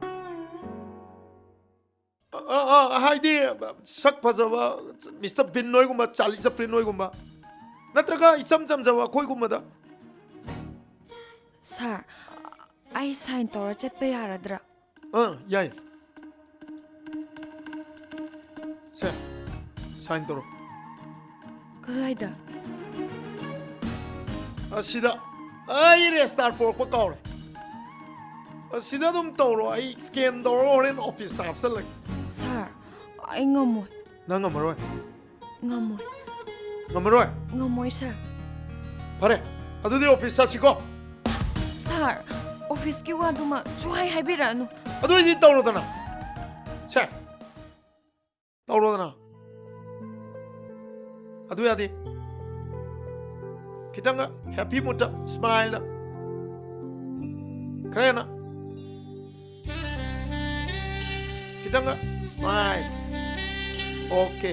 ꯑ, ꯑ, ꯑ, ꯍꯥꯏꯗꯤ, ꯁꯛ ꯐꯖꯕ ꯃꯤꯁꯇꯔ ꯕꯤꯟ ꯍꯣꯏꯒꯨꯝꯕ, ꯆꯥꯔꯂꯤ ꯆꯄ꯭ꯂꯤꯟ ꯍꯣꯏꯒꯨꯝꯕ, ꯅꯠꯇ꯭ꯔꯒ ꯏꯆꯝ ꯆꯝꯖꯕ ꯑꯩꯈꯣꯏꯒꯨꯝꯕꯗ? ꯁꯥꯔ, ꯑꯩ ꯁꯥꯏꯟ ꯇꯧꯔ ꯆꯠꯄ ꯌꯥꯔꯗ꯭ꯔꯥ? ꯑꯥ, ꯌꯥꯏ꯫ ꯁꯦ, ꯁꯥꯏꯟ ꯇꯧꯔꯣ꯫ ꯀꯗꯥꯏꯗ? ꯑꯁꯤꯗ꯫ ꯑꯩ ꯔꯦꯖꯤꯁꯇꯥꯔ ꯄꯣꯔꯛꯄ ꯀꯥꯎꯔꯦ꯫ ꯑꯁꯤꯗ ꯑꯗꯨꯝ ꯇꯧꯔꯣ, ꯑꯩ ꯁ꯭ꯀꯦꯟ ꯇꯧꯔꯒ ꯍꯣꯔꯦꯟ ꯑꯣꯐꯤꯁꯇ ꯍꯥꯞꯆꯜꯂꯒꯦ꯫ ꯁꯥꯔ, ꯑꯩ ꯉꯝꯃꯣꯏ꯫ ꯅꯪ ꯉꯝꯃꯔꯣꯏ? ꯉꯝꯃꯣꯏ꯫ ꯉꯝꯃꯔꯣꯏ? ꯉꯝꯃꯣꯏ, ꯁꯥꯔ꯫ ꯐꯔꯦ, ꯑꯗꯨꯗꯤ ꯑꯣꯐꯤꯁ ꯆꯠꯁꯤꯀꯣ꯫ ꯁꯥꯔ, ꯑꯣꯐꯤꯁꯀꯤ ꯋꯥꯗꯨꯃ ꯁꯨꯡꯍꯥꯏ ꯍꯥꯏꯕꯤꯔꯛꯑꯅꯨ꯫ ꯑꯗꯨ ꯑꯣꯏꯗꯤ ꯇꯧꯔꯣꯗꯅ꯫ ꯁꯦ, ꯇꯧꯔꯣꯗꯅ꯫ ꯑꯗꯨ ꯌꯥꯗꯦ꯫ ꯈꯤꯇꯪꯒ ꯍꯦꯄꯤ ꯃꯨꯠꯇ, ꯁ꯭ꯃꯥꯏꯜꯗ꯫ ꯈꯔ ꯍꯦꯟꯅ꯫ ꯈꯤꯇꯪꯒ ꯁ꯭ꯃꯥꯏꯜ꯫ ꯑꯣꯀꯦ꯫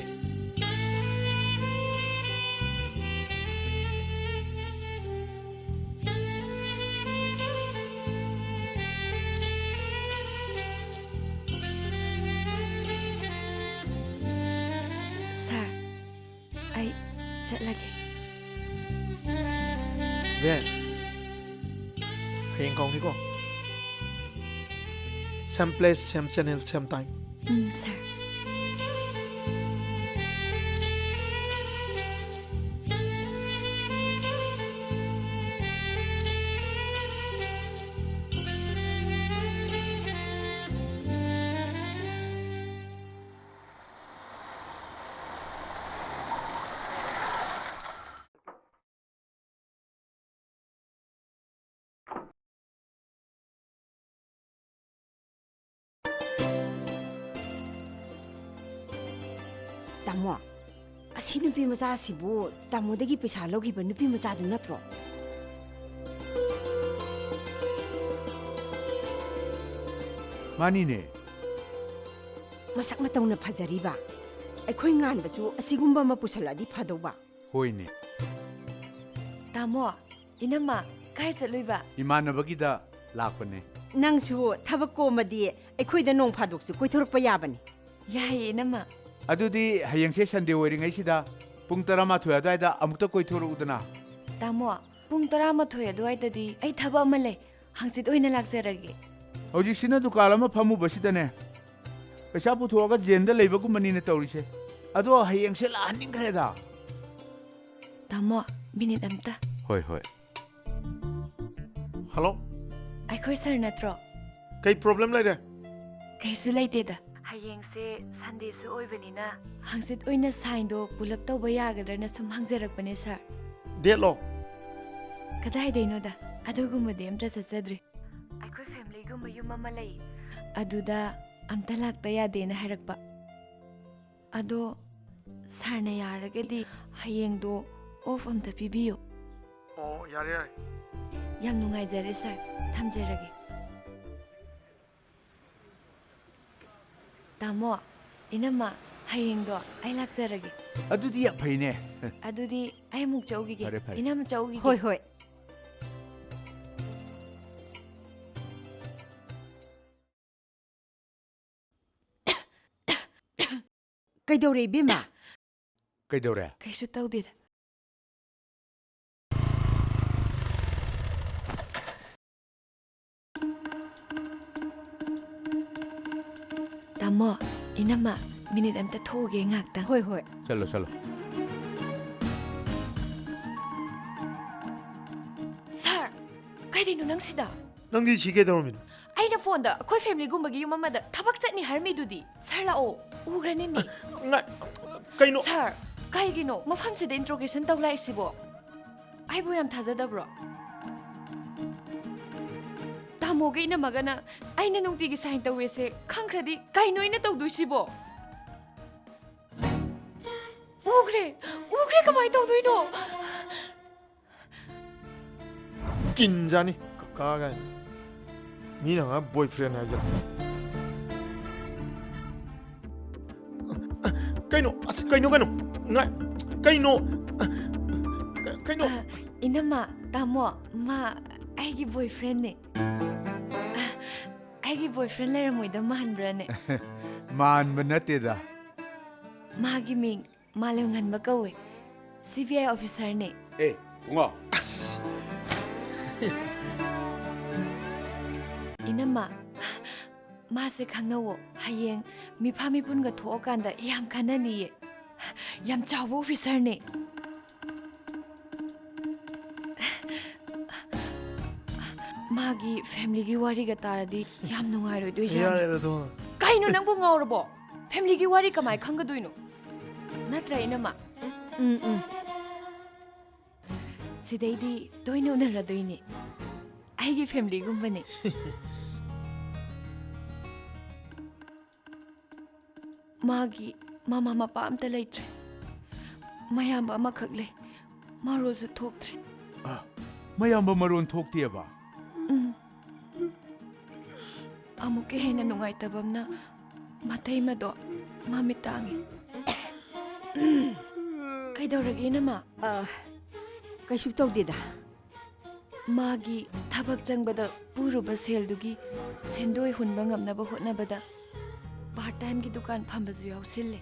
ꯁꯥꯔ, ꯑꯩ ꯆꯠꯂꯒꯦ꯫ ꯕꯦ, ꯍꯌꯦꯡ ꯀꯥꯎꯅꯤꯀꯣ꯫ Same place, same channel, same time. ꯎꯝ, ꯁꯥꯔ꯫ ꯇꯥꯃꯣ, ꯑꯁꯤ ꯅꯨꯄꯤ ꯃꯆꯥꯁꯤꯕꯨ ꯇꯥꯃꯣꯗꯒꯤ ꯄꯩꯁꯥ ꯂꯧꯈꯤꯕ ꯅꯨꯄꯤ ꯃꯆꯥꯗꯨ ꯅꯠꯇ꯭ꯔꯣ? ꯃꯥꯅꯤꯅꯦ꯫ ꯃꯁꯛ ꯃꯇꯧꯅ ꯐꯖꯔꯤꯕ꯫ ꯑꯩꯈꯣꯏ ꯉꯥꯟꯕꯁꯨ ꯑꯁꯤꯒꯨꯝꯕ ꯑꯃ ꯄꯨꯁꯜꯂꯛꯑꯗꯤ ꯐꯗꯧꯕ꯫ ꯍꯣꯏꯅꯦ꯫ ꯇꯥꯃꯣ, ꯏꯅꯝꯃ, ꯀꯥꯏ ꯆꯠꯂꯨꯏꯕ? ꯏꯃꯥꯟꯅꯕꯒꯤꯗ ꯂꯥꯛꯄꯅꯦ꯫ ꯅꯪꯁꯨ ꯊꯕꯛ ꯀꯣꯝꯃꯗꯤ ꯑꯩꯈꯣꯏꯗ ꯅꯣꯡ ꯐꯥꯗꯣꯛꯁꯨ ꯀꯣꯏꯊꯣꯔꯛꯄ ꯌꯥꯕꯅꯤ꯫ ꯌꯥꯏꯌꯦ, ꯏꯅꯝꯃ꯫ ꯑꯗꯨꯗꯤ ꯍꯌꯦꯡꯁꯦ ꯁꯟꯗꯦ ꯑꯣꯏꯔꯤꯉꯩꯁꯤꯗ ꯄꯨꯡ ꯇꯔꯥꯃꯥꯊꯣꯏ ꯑꯗꯨꯋꯥꯏꯗ ꯑꯃꯨꯛꯇ ꯀꯣꯏꯊꯣꯔꯛꯎꯗꯅ꯫ ꯇꯥꯃꯣ, ꯄꯨꯡ ꯇꯔꯥꯃꯥꯊꯣꯏ ꯑꯗꯨꯋꯥꯏꯗꯗꯤ ꯑꯩ ꯊꯕꯛ ꯑꯃ ꯂꯩ꯫ ꯍꯪꯆꯤꯠ ꯑꯣꯏꯅ ꯂꯥꯛꯆꯔꯒꯦ꯫ ꯍꯧꯖꯤꯛꯁꯤꯅ ꯗꯨꯀꯥꯟ ꯑꯃ ꯐꯝꯃꯨꯕꯁꯤꯗꯅꯦ, ꯄꯩꯁꯥ ꯄꯨꯊꯣꯛꯑꯒ ꯖꯦꯟꯗ ꯂꯩꯕꯒꯨꯝꯕꯅꯤꯅ ꯇꯧꯔꯤꯁꯦ꯫ ꯑꯗꯣ ꯍꯌꯦꯡꯁꯦ ꯂꯥꯛꯍꯟꯅꯤꯡꯈ꯭ꯔꯦꯗ꯫ ꯇꯥꯃꯣ, ꯃꯤꯅꯤꯠ ꯑꯝꯇ꯫ ꯍꯣꯏ, ꯍꯣꯏ꯫ ꯍꯜꯂꯣ꯫ ꯑꯩꯈꯣꯏ ꯁꯥꯔ ꯅꯠꯇ꯭ꯔꯣ? ꯀꯩ ꯄ꯭ꯔꯣꯕ꯭ꯂꯦꯝ ꯂꯩꯔꯦ? ꯀꯩꯁꯨ ꯂꯩꯇꯦꯗ꯫ ꯍꯌꯦꯡꯁꯦ ꯁꯟꯗꯦꯁꯨ ꯑꯣꯏꯕꯅꯤꯅ ꯍꯪꯆꯤꯠ ꯑꯣꯏꯅ ꯁꯥꯏꯟꯗꯣ ꯄꯨꯂꯞ ꯇꯧꯕ ꯌꯥꯒꯗ꯭ꯔꯅ ꯁꯨꯝ ꯍꯪꯖꯔꯛꯄꯅꯦ, ꯁꯥꯔ꯫ ꯗꯦꯠꯂꯣ? ꯀꯗꯥꯏꯗꯩꯅꯣꯗ, ꯑꯗꯨꯒꯨꯝꯕꯗꯤ ꯑꯝꯇ ꯆꯠꯆꯗ꯭ꯔꯤ꯫ ꯑꯩꯈꯣꯏ ꯐꯦꯃꯤꯂꯤꯒꯨꯝꯕ ꯌꯨꯝ ꯑꯃ ꯂꯩ, ꯑꯗꯨꯗ ꯑꯝꯇ ꯂꯥꯛꯇ ꯌꯥꯗꯦꯅ ꯍꯥꯏꯔꯛꯄ꯫ ꯑꯗꯣ ꯁꯥꯔꯅ ꯌꯥꯔꯒꯗꯤ ꯍꯌꯦꯡꯗꯣ ꯑꯣꯐ ꯑꯝꯇ ꯄꯤꯕꯤꯌꯨ꯫ ꯑꯣ, ꯌꯥꯔꯦ, ꯌꯥꯔꯦ꯫ ꯌꯥꯝ ꯅꯨꯡꯉꯥꯏꯖꯔꯦ, ꯁꯥꯔ꯫ ꯊꯝꯖꯔꯒꯦ꯫ ꯇꯥꯃꯣ, ꯏꯅꯝꯃ, ꯍꯌꯦꯡꯗꯣ ꯑꯩ ꯂꯥꯛꯆꯔꯒꯦ꯫ ꯑꯗꯨꯗꯤ ꯌꯥꯝ ꯐꯩꯅꯦ꯫ ꯑꯗꯨꯗꯤ ꯑꯩ ꯑꯃꯨꯛ ꯆꯠꯂꯨꯈꯤꯒꯦ꯫ ꯐꯔꯦ, ꯐꯔꯦ꯫ ꯏꯅꯝꯃ ꯆꯠꯂꯨꯈꯤꯒꯦ꯫ ꯍꯣꯏ, ꯍꯣꯏ꯫ ꯀꯩꯗꯧꯔꯦ, ꯏꯕꯦꯝꯃ? ꯀꯩꯗꯧꯔꯦ? ꯀꯩꯁꯨ ꯇꯧꯗꯦꯗ꯫ ꯏꯅꯝꯃ, ꯃꯤꯅꯤꯠ ꯑꯝꯇ ꯊꯣꯛꯎꯒꯦ ꯉꯥꯛꯇꯪ꯫ ꯍꯣꯏ, ꯍꯣꯏ꯫ ꯆꯠꯂꯣ, ꯆꯠꯂꯣ꯫ ꯁꯥꯔ, ꯀꯩꯗꯩꯅꯣ ꯅꯪ ꯁꯤꯗ? ꯅꯪꯗꯤ ꯁꯤ ꯀꯩꯗꯧꯔꯝꯃꯤꯅꯣ? ꯑꯩꯅ ꯐꯣꯟꯗ ꯑꯩꯈꯣꯏ ꯐꯦꯃꯤꯂꯤꯒꯨꯝꯕꯒꯤ ꯌꯨꯝ ꯑꯃꯗ ꯊꯕꯛ ꯆꯠꯅꯤ ꯍꯥꯏꯔꯝꯃꯤꯗꯨꯗꯤ꯫ ꯁꯥꯔ, ꯂꯥꯛꯑꯣ, ꯎꯈ꯭ꯔꯅꯤ ꯃꯤ꯫ ꯉꯥꯏ-, ꯀꯩꯅꯣ? ꯁꯥꯔ, ꯀꯩꯒꯤꯅꯣ ꯃꯐꯝꯁꯤꯗ ꯏꯟꯇ꯭ꯔꯣꯒꯦꯁꯟ ꯇꯧ ꯂꯥꯛꯏꯁꯤꯕꯣ? ꯑꯩꯕꯨ ꯌꯥꯝ ꯊꯥꯖꯗꯕ꯭ꯔꯣ? ꯇꯥꯃꯣꯒ ꯏꯅꯝꯃꯒꯅ ꯑꯩꯅ ꯅꯨꯡꯇꯤꯒꯤ ꯁꯥꯏꯟ ꯇꯧꯋꯦꯁꯦ ꯈꯪꯈ꯭ꯔꯗꯤ ꯀꯩꯅꯣ ꯑꯩꯅ ꯇꯧꯗꯣꯏꯁꯤꯕꯣ? ꯎꯈ꯭ꯔꯦ, ꯎꯈ꯭ꯔꯦ, ꯀꯃꯥꯏ ꯇꯧꯗꯣꯏꯅꯣ? ꯀꯤꯟꯖꯥꯅꯤ, ꯀꯀꯥ ꯀꯥꯏꯅ꯫ ꯃꯤꯅ ꯉꯥ boyfriend ꯍꯥꯏꯖꯔ꯫ ꯀꯩꯅꯣ? ꯑꯁ, ꯀꯩꯅꯣ, ꯀꯩꯅꯣ? ꯉꯥꯏ-, ꯀꯩꯅꯣ? ꯀ-, ꯀꯩꯅꯣ? ꯑ, ꯏꯅꯝꯃ, ꯇꯥꯃꯣ, ꯃꯥ ꯑꯩꯒꯤ boyfriendꯅꯦ꯫ ꯑ, ꯑꯩꯒꯤ boyfriend ꯂꯩꯔꯝꯃꯣꯏꯗ ꯃꯥꯟꯕ꯭ꯔꯥꯅꯦ? ꯃꯥꯟꯕ ꯅꯠꯇꯦꯗ꯫ ꯃꯥꯒꯤ ꯃꯤꯡ ꯃꯥꯂꯦꯝꯉꯥꯟꯕ ꯀꯧꯋꯦ꯫ C B I officerꯅꯦ꯫ ꯑꯦ, ꯕꯨꯡꯉꯣ꯫ ꯑꯁ! ꯏꯅꯝꯃ, ꯃꯥꯁꯦ ꯈꯪꯅꯧꯋꯣ꯫ ꯍꯌꯦꯡ ꯃꯤꯐꯥ ꯃꯤꯄꯨꯟꯒ ꯊꯣꯛꯑꯀꯥꯟꯗ ꯌꯥꯝ ꯈꯟꯅꯅꯤꯌꯦ꯫ ꯌꯥꯝ ꯆꯥꯎꯕ officerꯅꯦ꯫ ꯃꯥꯒꯤ familyꯒꯤ ꯋꯥꯔꯤꯒ ꯇꯥꯔꯗꯤ ꯌꯥꯝ ꯅꯨꯡꯉꯥꯏꯔꯣꯏꯗꯣꯏꯖꯥꯠꯅꯤ꯫ ꯌꯥꯔꯦꯗ, ꯊꯣꯡ꯫ ꯀꯩꯅꯣ ꯅꯪꯕꯨ ꯉꯥꯎꯔꯕꯣ? Familyꯒꯤ ꯋꯥꯔꯤ ꯀꯃꯥꯏ ꯈꯪꯒꯗꯣꯏꯅꯣ? ꯅꯠꯇ꯭ꯔ, ꯏꯅꯝꯃ? ꯎꯝ, ꯎꯝ꯫ ꯁꯤꯗꯩꯗꯤ ꯇꯣꯏꯅ ꯎꯅꯔꯗꯣꯏꯅꯦ꯫ ꯑꯩꯒꯤ familyꯒꯨꯝꯕꯅꯦ꯫ ꯃꯥꯒꯤ ꯃꯃꯥ ꯃꯄꯥ ꯑꯝꯇ ꯂꯩꯇ꯭ꯔꯦ꯫ ꯃꯌꯥꯝꯕ ꯑꯃꯈꯛ ꯂꯩ꯫ ꯃꯔꯣꯜꯁꯨ ꯊꯣꯛꯇ꯭ꯔꯦ꯫ ꯑ, ꯃꯌꯥꯝꯕ ꯃꯔꯣꯟ ꯊꯣꯛꯇꯦꯕ? ꯎꯝ꯫ ꯑꯃꯨꯛꯀ ꯍꯦꯟꯅ ꯅꯨꯡꯉꯥꯏꯇꯕ ꯑꯃꯅ, ꯃꯇꯩꯃꯗꯣ ꯃꯃꯤꯠ ꯇꯥꯡꯉꯤ꯫ ꯀꯩꯗꯧꯔꯒꯦ, ꯏꯅꯝꯃ? ꯑ, ꯀꯩꯁꯨ ꯇꯧꯗꯦꯗ꯫ ꯃꯥꯒꯤ ꯊꯕꯛ ꯆꯪꯕꯗ ꯄꯨꯔꯨꯕ ꯁꯦꯜꯗꯨꯒꯤ ꯁꯦꯟꯗꯣꯏ ꯍꯨꯟꯕ ꯉꯝꯅꯕ ꯍꯣꯠꯅꯕꯗ part timeꯒꯤ ꯗꯨꯀꯥꯟ ꯐꯝꯕꯁꯨ ꯌꯥꯎꯁꯤꯜꯂꯦ꯫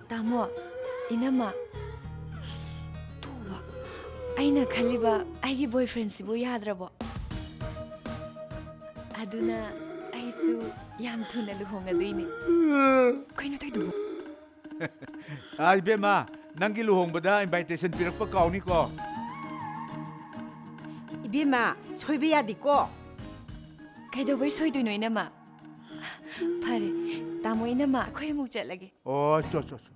ꯇꯥꯃꯣ, ꯏꯅꯝꯃ, ꯇꯨꯕ, ꯑꯩꯅ ꯈꯜꯂꯤꯕ ꯑꯩꯒꯤ boyfriendꯁꯤꯕꯨ ꯌꯥꯗ꯭ꯔꯕꯣ? ꯑꯗꯨꯅ ꯑꯩ ꯁꯨ ꯌꯥꯝ ꯊꯨꯅ ꯂꯨꯍꯣꯡꯉꯗꯣꯏꯅꯦ꯫ ꯀꯩꯅꯣ ꯇꯧꯏꯗꯨꯕꯨ? ꯑꯥ, ꯏꯕꯦꯝꯃ, ꯅꯪꯒꯤ ꯂꯨꯍꯣꯡꯕꯗ invitation ꯄꯤꯔꯛꯄ ꯀꯥꯎꯅꯤꯀꯣ꯫ ꯏꯕꯦꯝꯃ, ꯁꯣꯏꯕ ꯌꯥꯗꯦꯀꯣ꯫ ꯀꯩꯗꯧꯕꯩ ꯁꯣꯏꯗꯣꯏꯅꯣ, ꯏꯅꯝꯃ? ꯐꯔꯦ, ꯇꯥꯃꯣ, ꯏꯅꯝꯃ, ꯑꯩꯈꯣꯏ ꯑꯃꯨꯛ ꯆꯠꯂꯒꯦ꯫ ꯑꯣ, ꯆꯣ, ꯆꯣ, ꯆꯣ꯫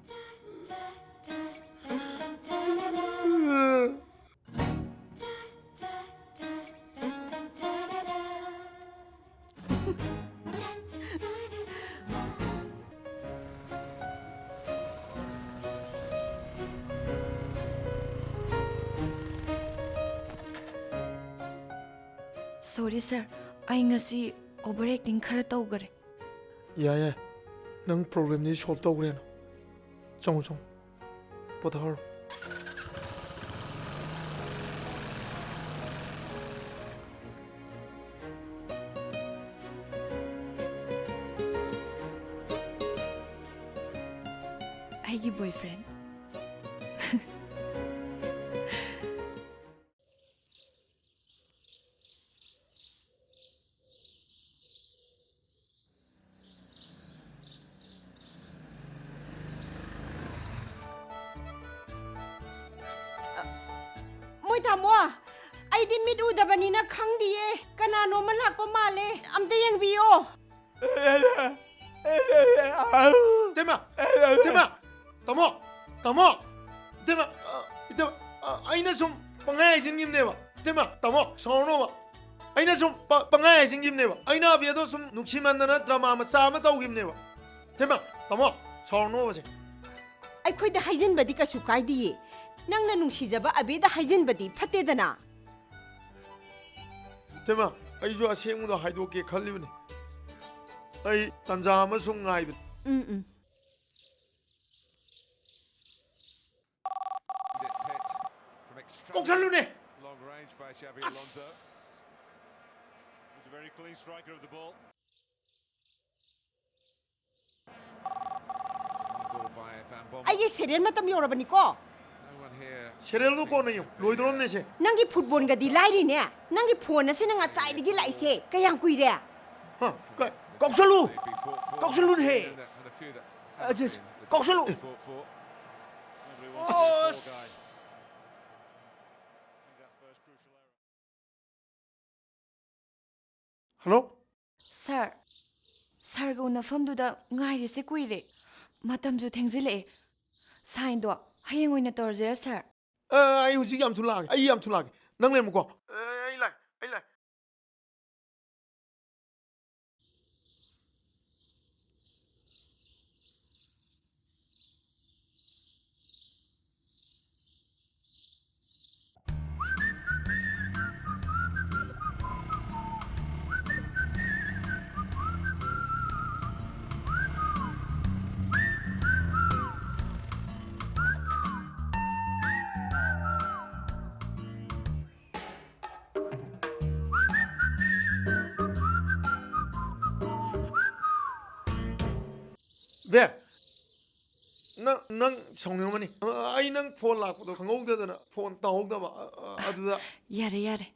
Sorry sir, ꯑꯩ ꯉꯁꯤ over acting ꯈꯔ ꯇꯧꯈꯔꯦ꯫ ꯌꯥꯏ, ꯌꯥꯏ, ꯅꯪ problemꯗꯤ solve ꯇꯧꯈ꯭ꯔꯦꯅ꯫ ꯆꯪꯉꯣ, ꯆꯪꯉꯣ꯫ ꯄꯣꯊꯥꯔꯣ꯫ ꯑꯩꯒꯤ boyfriend꯫ ꯃꯣꯏ ꯇꯥꯃꯣ, ꯑꯩꯗꯤ ꯃꯤꯠ ꯎꯗꯕꯅꯤꯅ ꯈꯪꯗꯤꯌꯦ꯫ ꯀꯅꯥꯅꯣꯝꯃ ꯂꯥꯛꯄ ꯃꯥꯜꯂꯦ꯫ ꯑꯝꯇ ꯌꯦꯡꯕꯤꯌꯣ꯫ ꯏꯇꯩꯃ! ꯏꯇꯩꯃ! ꯇꯥꯃꯣ! ꯇꯥꯃꯣ! ꯏꯇꯩꯃ! ꯑ, ꯏꯇꯩꯃ! ꯑ, ꯑꯩꯅ ꯁꯨꯝ ꯄꯪꯍꯥꯏ ꯍꯥꯏꯖꯤꯟꯈꯤꯕꯅꯦꯕ꯫ ꯏꯇꯩꯃ! ꯇꯥꯃꯣ! ꯁꯥꯎꯔꯅꯣꯕ꯫ ꯑꯩꯅ ꯁꯨꯝ ꯄ-, ꯄꯪꯍꯥꯏ ꯍꯥꯏꯖꯤꯟꯈꯤꯕꯅꯦꯕ꯫ ꯑꯩꯅ ꯑꯕꯦꯗꯣ ꯁꯨꯝ ꯅꯨꯡꯁꯤꯃꯟꯗꯅ drama ꯃꯆꯥ ꯑꯃ ꯇꯧꯈꯤꯕꯅꯦꯕ꯫ ꯏꯇꯩꯃ! ꯇꯥꯃꯣ! ꯁꯥꯎꯔꯅꯣꯕꯁꯦ꯫ ꯑꯩꯈꯣꯏꯗ ꯍꯥꯏꯖꯤꯟꯕꯗꯤ ꯀꯩꯁꯨ ꯀꯥꯏꯗꯤꯌꯦ꯫ ꯅꯪꯅ ꯅꯨꯡꯁꯤꯖꯕ ꯑꯕꯦꯗ ꯍꯥꯏꯖꯤꯟꯕꯗꯤ ꯐꯠꯇꯦꯗꯅ꯫ ꯏꯇꯩꯃ, ꯑꯩꯁꯨ ꯑꯁꯦꯡꯕꯗꯣ ꯍꯥꯏꯗꯣꯛꯀꯦ ꯈꯜꯂꯤꯕꯅꯤ꯫ ꯑꯩ ꯇꯟꯖꯥ ꯑꯃ ꯁꯨꯝ ꯉꯥꯏꯕꯅꯤ꯫ ꯎꯝ, ꯎꯝ꯫ ꯀꯧꯁꯜꯂꯨꯅꯦ! ꯑꯁ! ꯑꯩꯒꯤ serial ꯃꯇꯝ ꯌꯧꯔꯕꯅꯤꯀꯣ꯫ Serialꯗꯣ ꯀꯣꯟꯅ ꯌꯦꯡꯉꯨ꯫ ꯂꯣꯏꯗꯣꯔꯝꯅꯦ ꯁꯦ꯫ ꯅꯪꯒꯤ footballꯒꯗꯤ ꯂꯥꯏꯔꯤꯅꯦ꯫ ꯅꯪꯒꯤ phone ꯑꯁꯤꯅ ꯉꯁꯥꯏꯗꯒꯤ ꯂꯥꯛꯏꯁꯦ ꯀꯌꯥꯝ ꯀꯨꯏꯔꯦ? ꯍꯥ? ꯀ-, ꯀꯥꯎꯁꯜꯂꯨ! ꯀꯥꯎꯁꯜꯂꯨꯅꯦꯍꯦ! ꯑꯁ, ꯀꯥꯎꯁꯜꯂꯨ! ꯑꯁ! ꯍꯜꯂꯣ? ꯁꯥꯔ, ꯁꯥꯔꯒ ꯎꯅꯐꯝꯗꯨꯗ ꯉꯥꯏꯔꯤꯁꯦ ꯀꯨꯏꯔꯦ꯫ ꯃꯇꯝꯁꯨ ꯊꯦꯡꯖꯤꯜꯂꯛꯑꯦ꯫ ꯁꯥꯏꯟꯗꯣ ꯍꯌꯦꯡ ꯑꯣꯏꯅ ꯇꯧꯔꯁꯤꯔꯥ, ꯁꯥꯔ? ꯑ, ꯑꯩ ꯍꯧꯖꯤꯛ ꯌꯥꯝ ꯊꯨꯂꯥꯛꯑꯒꯦ꯫ ꯑꯩ ꯌꯥꯝ ꯊꯨꯂꯥꯛꯑꯒꯦ꯫ ꯅꯪ ꯂꯩꯔꯝꯃꯨꯀꯣ꯫ ꯑ, ꯑꯩ ꯂꯥꯛ-, ꯑꯩ ꯂꯥꯛ-, ꯕꯦ, ꯅꯪ, ꯅꯪ ꯁꯥꯎꯅꯤꯡꯉꯝꯃꯅꯤ꯫ ꯑ, ꯑꯩ ꯅꯪ ꯐꯣꯟ ꯂꯥꯛꯄꯗꯣ ꯈꯪꯍꯧꯗꯗꯅ ꯐꯣꯟ ꯇꯧꯍꯧꯗꯕ, ꯑ, ꯑ, ꯑꯗꯨꯗ꯫ ꯌꯥꯔꯦ, ꯌꯥꯔꯦ꯫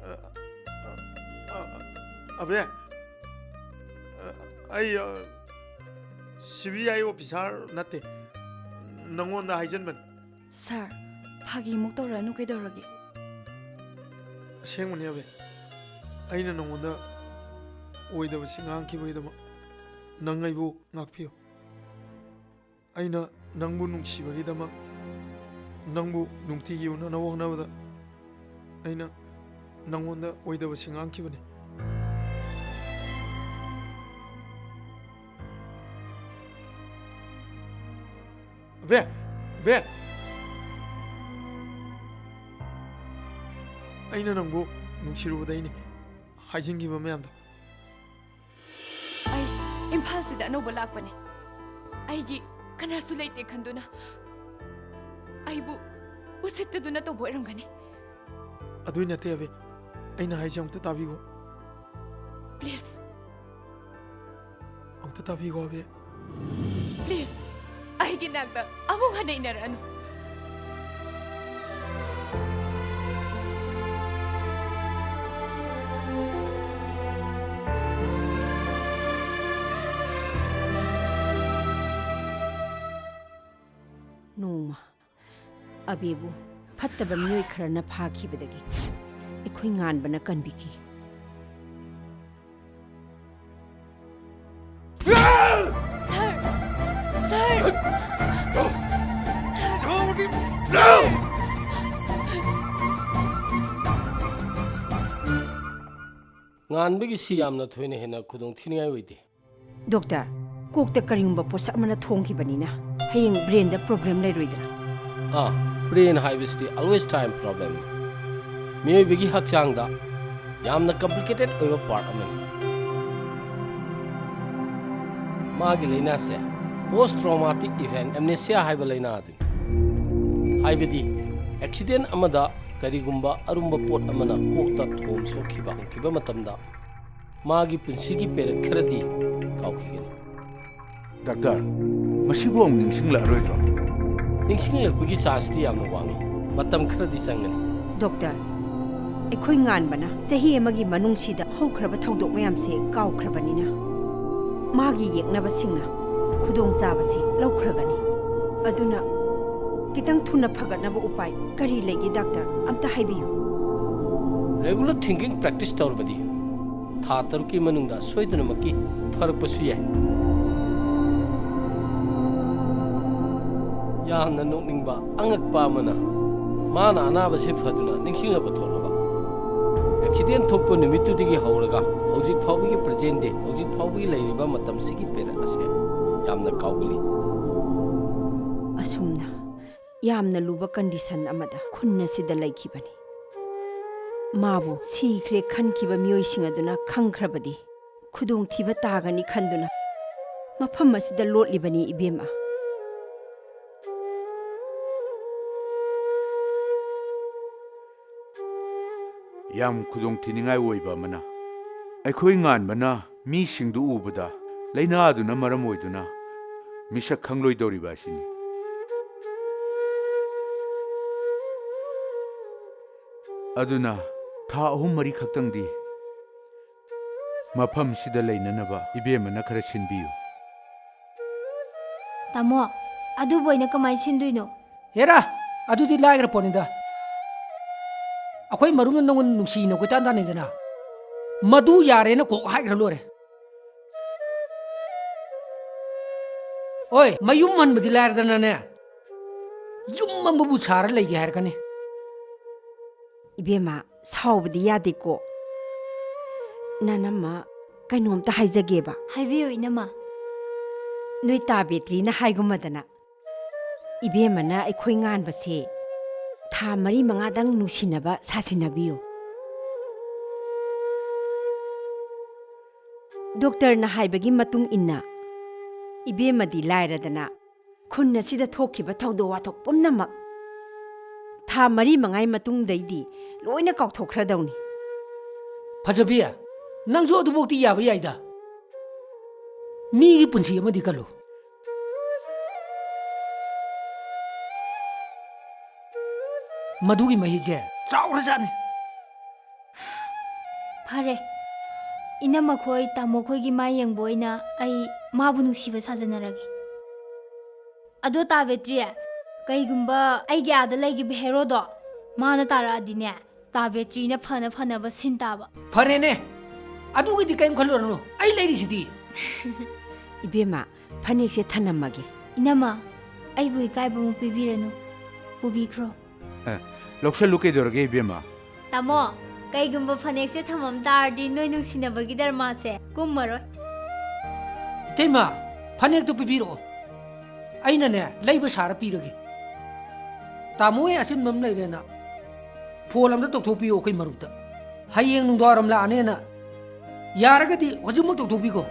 ꯑ, ꯑ, ꯑ, ꯑ, ꯑꯕꯦ, ꯑ, ꯑꯩ, ꯑ, ꯁꯤ ꯕꯤ ꯑꯥꯏ ꯑꯣꯐꯤꯁꯥꯔ ꯅꯠꯇꯦ꯫ ꯅꯪꯉꯣꯟꯗ ꯍꯥꯏꯖꯟꯕꯅꯤ꯫ ꯁꯥꯔ, ꯐꯥꯒꯤꯃꯨꯛ ꯇꯧꯔꯛꯑꯅꯨ ꯀꯩꯗꯧꯔꯒꯦ? ꯑꯁꯦꯡꯕꯅꯦ ꯑꯕꯦ꯫ ꯑꯩꯅ ꯅꯉꯣꯟꯗ ꯑꯣꯏꯗꯕꯁꯤ ꯉꯥꯡꯈꯤꯕꯒꯤꯗꯃꯛ ꯅꯪ ꯑꯩꯕꯨ ꯉꯥꯛꯄꯤꯌꯨ꯫ ꯑꯩꯅ ꯅꯪꯕꯨ ꯅꯨꯡꯁꯤꯕꯒꯤꯗꯃꯛ, ꯅꯪꯕꯨ ꯅꯨꯡꯇꯤꯒꯤ ꯎꯅꯅꯕ ꯍꯣꯠꯅꯕꯗ ꯑꯩꯅ ꯅꯪꯉꯣꯟꯗ ꯑꯣꯏꯗꯕꯁꯤ ꯉꯥꯡꯈꯤꯕꯅꯤ꯫ Bay, Bay! ꯑꯩꯅ ꯅꯪꯕꯨ ꯅꯨꯡꯁꯤꯔꯨꯕꯗꯩꯅꯤ ꯍꯥꯏꯖꯤꯟꯈꯤꯕ ꯃꯌꯥꯝꯗꯣ꯫ ꯑꯩ ꯏꯝꯐꯥꯜꯁꯤꯗ ꯑꯅꯧꯕ ꯂꯥꯛꯄꯅꯦ꯫ ꯑꯩꯒꯤ ꯀꯅꯥꯁꯨ ꯂꯩꯇꯦ ꯈꯟꯗꯨꯅ ꯑꯩꯕꯨ ꯎꯁꯤꯠꯇꯗꯨꯅ ꯇꯧꯕ ꯑꯣꯏꯔꯝꯒꯅꯤ꯫ ꯑꯗꯨꯏ ꯅꯠꯇꯦ ꯑꯕꯦ, ꯑꯩꯅ ꯍꯥꯏꯁꯦ ꯑꯃꯨꯛꯇ ꯇꯥꯕꯤꯈꯣ꯫ ꯄ꯭ꯂꯤꯖ꯫ ꯑꯃꯨꯛꯇ ꯇꯥꯕꯤꯈꯣ ꯑꯕꯦ꯫ ꯄ꯭ꯂꯤꯖ, ꯑꯩꯒꯤ ꯅꯥꯛꯇ ꯑꯃꯨꯛ ꯍꯟꯅ ꯏꯟꯅꯔꯛꯑꯅꯨ꯫ ꯑꯕꯦꯕꯨ ꯐꯠꯇꯕ ꯃꯤꯑꯣꯏ ꯈꯔꯅ ꯐꯥꯈꯤꯕꯗꯒꯤ ꯑꯩꯈꯣꯏ ꯉꯥꯟꯕꯅ ꯀꯟꯕꯤꯈꯤ꯫ ꯁꯔ! ꯁꯔ! ꯁꯔ! ꯉꯥꯟꯕꯒꯤ ꯁꯤ ꯌꯥꯝꯅ ꯊꯣꯏꯅ ꯍꯦꯟꯅ ꯈꯨꯗꯣꯡ ꯊꯤꯅꯤꯡꯉꯥꯏ ꯑꯣꯏꯗꯦ꯫ ꯗꯣꯛꯇꯔ, ꯀꯣꯛꯇ ꯀꯔꯤꯒꯨꯝꯕ ꯄꯣꯠꯁꯛ ꯑꯃꯅ ꯊꯣꯡꯈꯤꯕꯅꯤꯅ ꯍꯌꯦꯡ ꯕ꯭ꯔꯦꯟꯗ ꯄ꯭ꯔꯣꯕ꯭ꯂꯦꯝ ꯂꯩꯔꯣꯏꯗ꯭ꯔꯥ? ꯑꯥ, ꯕ꯭ꯔꯦꯟ ꯍꯥꯏꯕꯁꯤꯗꯤ always time problem ꯅꯤ꯫ ꯃꯤꯑꯣꯏꯕꯒꯤ ꯍꯛꯆꯥꯡꯗ ꯌꯥꯝꯅ complicated ꯑꯣꯏꯕ part ꯑꯃꯅꯤ꯫ ꯃꯥꯒꯤ ꯂꯥꯏꯅꯥꯁꯦ post traumatic event amnesia ꯍꯥꯏꯕ ꯂꯥꯏꯅꯥ ꯑꯗꯨꯅꯤ꯫ ꯍꯥꯏꯕꯗꯤ, accident ꯑꯃꯗ ꯀꯔꯤꯒꯨꯝꯕ ꯑꯔꯨꯝꯕ ꯄꯣꯠ ꯑꯃꯅ ꯀꯣꯛꯇ ꯊꯣꯝ ꯁꯣꯛꯈꯤꯕ ꯍꯧꯈꯤꯕ ꯃꯇꯝꯗ ꯃꯥꯒꯤ ꯄꯨꯟꯁꯤꯒꯤ ꯄꯦꯔꯦꯠ ꯈꯔꯗꯤ ꯀꯥꯎꯈꯤꯒꯅꯤ꯫ ꯗꯥꯛꯇꯔ, ꯃꯁꯤꯕꯨ ꯑꯃꯨꯛ ꯅꯤꯡꯁꯤꯡꯂꯛꯑꯔꯣꯏꯗ꯭ꯔꯣ? ꯅꯤꯡꯁꯤꯡꯂꯛꯄꯒꯤ ꯆꯥꯟꯁꯇꯤ ꯌꯥꯝꯅ ꯋꯥꯡꯏ꯫ ꯃꯇꯝ ꯈꯔꯗꯤ ꯆꯪꯒꯅꯤ꯫ ꯗꯣꯛꯇꯔ, ꯑꯩꯈꯣꯏ ꯉꯥꯟꯕꯅ ꯆꯍꯤ ꯑꯃꯒꯤ ꯃꯅꯨꯡꯁꯤꯗ ꯍꯧꯈ꯭ꯔꯕ ꯊꯧꯗꯣꯛ ꯃꯌꯥꯝꯁꯦ ꯀꯥꯎꯈ꯭ꯔꯕꯅꯤꯅ, ꯃꯥꯒꯤ ꯌꯦꯛꯅꯕꯁꯤꯡꯅ ꯈꯨꯗꯣꯡꯆꯥꯕꯁꯤ ꯂꯧꯈ꯭ꯔꯒꯅꯤ꯫ ꯑꯗꯨꯅ ꯈꯤꯇꯪ ꯊꯨꯅ ꯐꯒꯠꯅꯕ ꯎꯄꯥꯏ ꯀꯔꯤ ꯂꯩꯒꯦ, ꯗꯥꯛꯇꯔ? ꯑꯝꯇ ꯍꯥꯏꯕꯤꯌꯨ꯫ Regular thinking practice ꯇꯧꯔꯕꯗꯤ ꯊꯥ ꯇꯔꯨꯛꯀꯤ ꯃꯅꯨꯡꯗ ꯁꯣꯏꯗꯅꯃꯛꯀꯤ ꯐꯔꯛꯄꯁꯨ ꯌꯥꯏ꯫ ꯌꯥꯝꯅ ꯅꯣꯛꯅꯤꯡꯕ ꯑꯉꯛꯄ ꯑꯃꯅ, ꯃꯥꯅ ꯑꯅꯥꯕꯁꯤ ꯐꯗꯨꯅ ꯅꯤꯡꯁꯤꯡꯂꯕ ꯊꯣꯛꯂꯕ꯫ Accident ꯊꯣꯛꯄ ꯅꯨꯃꯤꯠꯇꯨꯗꯒꯤ ꯍꯧꯔꯒ ꯍꯧꯖꯤꯛ ꯐꯥꯎꯕꯒꯤ present day, ꯍꯧꯖꯤꯛ ꯐꯥꯎꯕꯒꯤ ꯂꯩꯔꯤꯕ ꯃꯇꯝꯁꯤꯒꯤ ꯄꯦꯔꯦꯠ ꯑꯁꯦ ꯌꯥꯝꯅ ꯀꯥꯎꯒꯜꯂꯤ꯫ ꯑꯁꯨꯝꯅ ꯌꯥꯝꯅ ꯂꯨꯕ condition ꯑꯃꯗ ꯈꯨꯟ ꯑꯁꯤꯗ ꯂꯩꯈꯤꯕꯅꯤ꯫ ꯃꯥꯕꯨ ꯁꯤꯈ꯭ꯔꯦ ꯈꯟꯈꯤꯕ ꯃꯤꯑꯣꯏꯁꯤꯡ ꯑꯗꯨꯅ ꯈꯪꯈ꯭ꯔꯕꯗꯤ ꯈꯨꯗꯣꯡꯊꯤꯕ ꯇꯥꯒꯅꯤ ꯈꯟꯗꯨꯅ ꯃꯐꯝ ꯑꯁꯤꯗ ꯂꯣꯠꯂꯤꯕꯅꯤ, ꯏꯕꯦꯝꯃ꯫ ꯌꯥꯝ ꯈꯨꯗꯣꯡꯊꯤꯅꯤꯡꯉꯥꯏ ꯑꯣꯏꯕ ꯑꯃꯅ, ꯑꯩꯈꯣꯏ ꯉꯥꯟꯕꯅ ꯃꯤꯁꯤꯡꯗꯨ ꯎꯕꯗ ꯂꯥꯏꯅꯥꯗꯨꯅ ꯃꯔꯝ ꯑꯣꯏꯗꯨꯅ ꯃꯤꯁꯛ ꯈꯪꯂꯣꯏꯗꯧꯔꯤꯕ ꯑꯁꯤꯅꯤ꯫ ꯑꯗꯨꯅ ꯊꯥ ꯑꯍꯨꯝ ꯃꯔꯤ ꯈꯛꯇꯪꯗꯤ ꯃꯐꯝꯁꯤꯗ ꯂꯩꯅꯅꯕ ꯏꯕꯦꯝꯃꯅ ꯈꯔ ꯁꯤꯟꯕꯤꯌꯨ꯫ ꯇꯥꯃꯣ, ꯑꯗꯨꯕꯨ ꯑꯩꯅ ꯀꯃꯥꯏꯅ ꯁꯤꯟꯗꯣꯏꯅꯣ? ꯍꯦꯔꯥ! ꯑꯗꯨꯗꯤ ꯂꯥꯏꯈ꯭ꯔ ꯄꯣꯠꯅꯤꯗ꯫ ꯑꯩꯈꯣꯏ ꯃꯔꯨꯞꯅ ꯅꯪꯉꯣꯟꯗ ꯅꯨꯡꯁꯤꯅ ꯀꯣꯏꯇꯥꯟ ꯇꯥꯟꯅꯩꯗꯅ, ꯃꯗꯨ ꯌꯥꯔꯦꯅ ꯀꯣꯛ ꯍꯥꯏꯈ꯭ꯔ ꯂꯣꯏꯔꯦ꯫ ꯍꯣꯏ, ꯃꯌꯨꯝ ꯍꯟꯕꯗꯤ ꯂꯥꯏꯔꯗꯅꯅꯦ, ꯌꯨꯝ ꯑꯃꯕꯨ ꯁꯥꯔ ꯂꯩꯒꯦ ꯍꯥꯏꯔꯛꯀꯅꯤ꯫ ꯏꯕꯦꯝꯃ, ꯁꯥꯎꯕꯗꯤ ꯌꯥꯗꯦꯀꯣ꯫ ꯅꯅꯝꯃ, ꯀꯩꯅꯣꯝꯇ ꯍꯥꯏꯖꯒꯦꯕ꯫ ꯍꯥꯏꯕꯤꯌꯨ, ꯏꯅꯝꯃ꯫ ꯅꯣꯏ ꯇꯥ ꯕꯦꯇ꯭ꯔꯤꯅ ꯍꯥꯏꯒꯨꯝꯃꯗꯅ, ꯏꯕꯦꯝꯃꯅ ꯑꯩꯈꯣꯏ ꯉꯥꯟꯕꯁꯦ ꯊꯥ ꯃꯔꯤ ꯃꯉꯥꯗꯪ ꯅꯨꯡꯁꯤꯅꯕ ꯁꯥꯁꯤꯟꯅꯕꯤꯌꯨ꯫ ꯗꯣꯛꯇꯔꯅ ꯍꯥꯏꯕꯒꯤ ꯃꯇꯨꯡ ꯏꯟꯅ, ꯏꯕꯦꯝꯃꯗꯤ ꯂꯥꯏꯔꯗꯅ, ꯈꯨꯟ ꯑꯁꯤꯗ ꯊꯣꯛꯈꯤꯕ ꯊꯧꯗꯣꯛ ꯋꯥꯊꯣꯛ ꯄꯨꯝꯅꯃꯛ ꯊꯥ ꯃꯔꯤ ꯃꯉꯥꯒꯤ ꯃꯇꯨꯡꯗꯩꯗꯤ ꯂꯣꯏꯅ ꯀꯥꯎꯊꯣꯛꯈ꯭ꯔꯗꯧꯅꯤ꯫ ꯐꯖꯕꯤ, ꯅꯪꯁꯨ ꯑꯗꯨꯐꯥꯎꯗꯤ ꯌꯥꯕ ꯌꯥꯏꯗ꯫ ꯃꯤꯒꯤ ꯄꯨꯟꯁꯤ ꯑꯃꯗꯤ ꯀꯜꯂꯨ꯫ ꯃꯗꯨꯒꯤ ꯃꯍꯩꯁꯦ ꯆꯥꯎꯈ꯭ꯔꯖꯥꯠꯅꯤ꯫ ꯐꯔꯦ, ꯏꯅꯝꯃ ꯈꯣꯏ, ꯇꯥꯃꯣ ꯈꯣꯏꯒꯤ ꯃꯥꯏ ꯌꯦꯡꯕ ꯑꯣꯏꯅ ꯑꯩ ꯃꯥꯕꯨ ꯅꯨꯡꯁꯤꯕ ꯁꯥꯖꯟꯅꯔꯒꯦ꯫ ꯑꯗꯣ ꯇꯥ ꯕꯦꯇ꯭ꯔꯤ, ꯀꯩꯒꯨꯝꯕ ꯑꯩꯒꯤ ꯑꯥꯗ ꯂꯩꯈꯤꯕ ꯍꯦꯔꯣꯗꯣ ꯃꯥꯅ ꯇꯥꯔꯛꯑꯗꯤꯅꯦ, ꯇꯥ ꯕꯦꯇ꯭ꯔꯤꯅ ꯐꯅ ꯐꯅꯕ ꯁꯤꯟ ꯇꯥꯕ꯫ ꯐꯔꯦꯅꯦ, ꯑꯗꯨꯒꯤꯗꯤ ꯀꯔꯤꯝ ꯈꯜꯂꯨꯔꯅꯨ, ꯑꯩ ꯂꯩꯔꯤꯁꯤꯗꯤ꯫ ꯏꯕꯦꯝꯃ, ꯐꯅꯦꯛꯁꯦ ꯊꯅꯝꯃꯒꯦ꯫ ꯏꯅꯝꯃ, ꯑꯩꯕꯨ ꯏꯀꯥꯏꯕꯃꯨꯛ ꯄꯤꯕꯤꯔꯅꯨ, ꯄꯨꯕꯤꯈ꯭ꯔꯣ꯫ ꯑꯦ, ꯂꯧꯁꯜꯂꯨ, ꯀꯩꯗꯧꯔꯒꯦ ꯏꯕꯦꯝꯃ? ꯇꯥꯃꯣ, ꯀꯩꯒꯨꯝꯕ ꯐꯅꯦꯛꯁꯦ ꯊꯝꯃꯝ ꯇꯥꯔꯗꯤ ꯅꯣꯏ ꯅꯨꯡꯁꯤꯅꯕꯒꯤ ꯗꯔꯃꯥꯁꯦ ꯀꯨꯝꯃꯔꯣꯏ꯫ ꯏꯇꯩꯃ, ꯐꯅꯦꯛꯇꯨ ꯄꯤꯕꯤꯔꯛꯑꯣ, ꯑꯩꯅꯅꯦ ꯂꯩꯕ ꯁꯥꯔ ꯄꯤꯔꯒꯦ꯫ ꯇꯥꯃꯣ ꯍꯣꯏ ꯑꯆꯤꯟꯕ ꯑꯃ ꯂꯩꯔꯦꯅ ꯐꯣꯟ ꯑꯝꯇ ꯇꯧꯊꯣꯛꯄꯤꯌꯨ ꯑꯩꯈꯣꯏ ꯃꯔꯨꯞꯇ꯫ ꯍꯌꯦꯡ ꯅꯨꯡꯗꯥꯡꯋꯥꯏꯔꯝ ꯂꯥꯛꯑꯅꯦꯅ꯫ ꯌꯥꯔꯒꯗꯤ ꯍꯧꯖꯤꯛꯃꯛ ꯇꯧꯊꯣꯛꯄꯤꯈꯣ꯫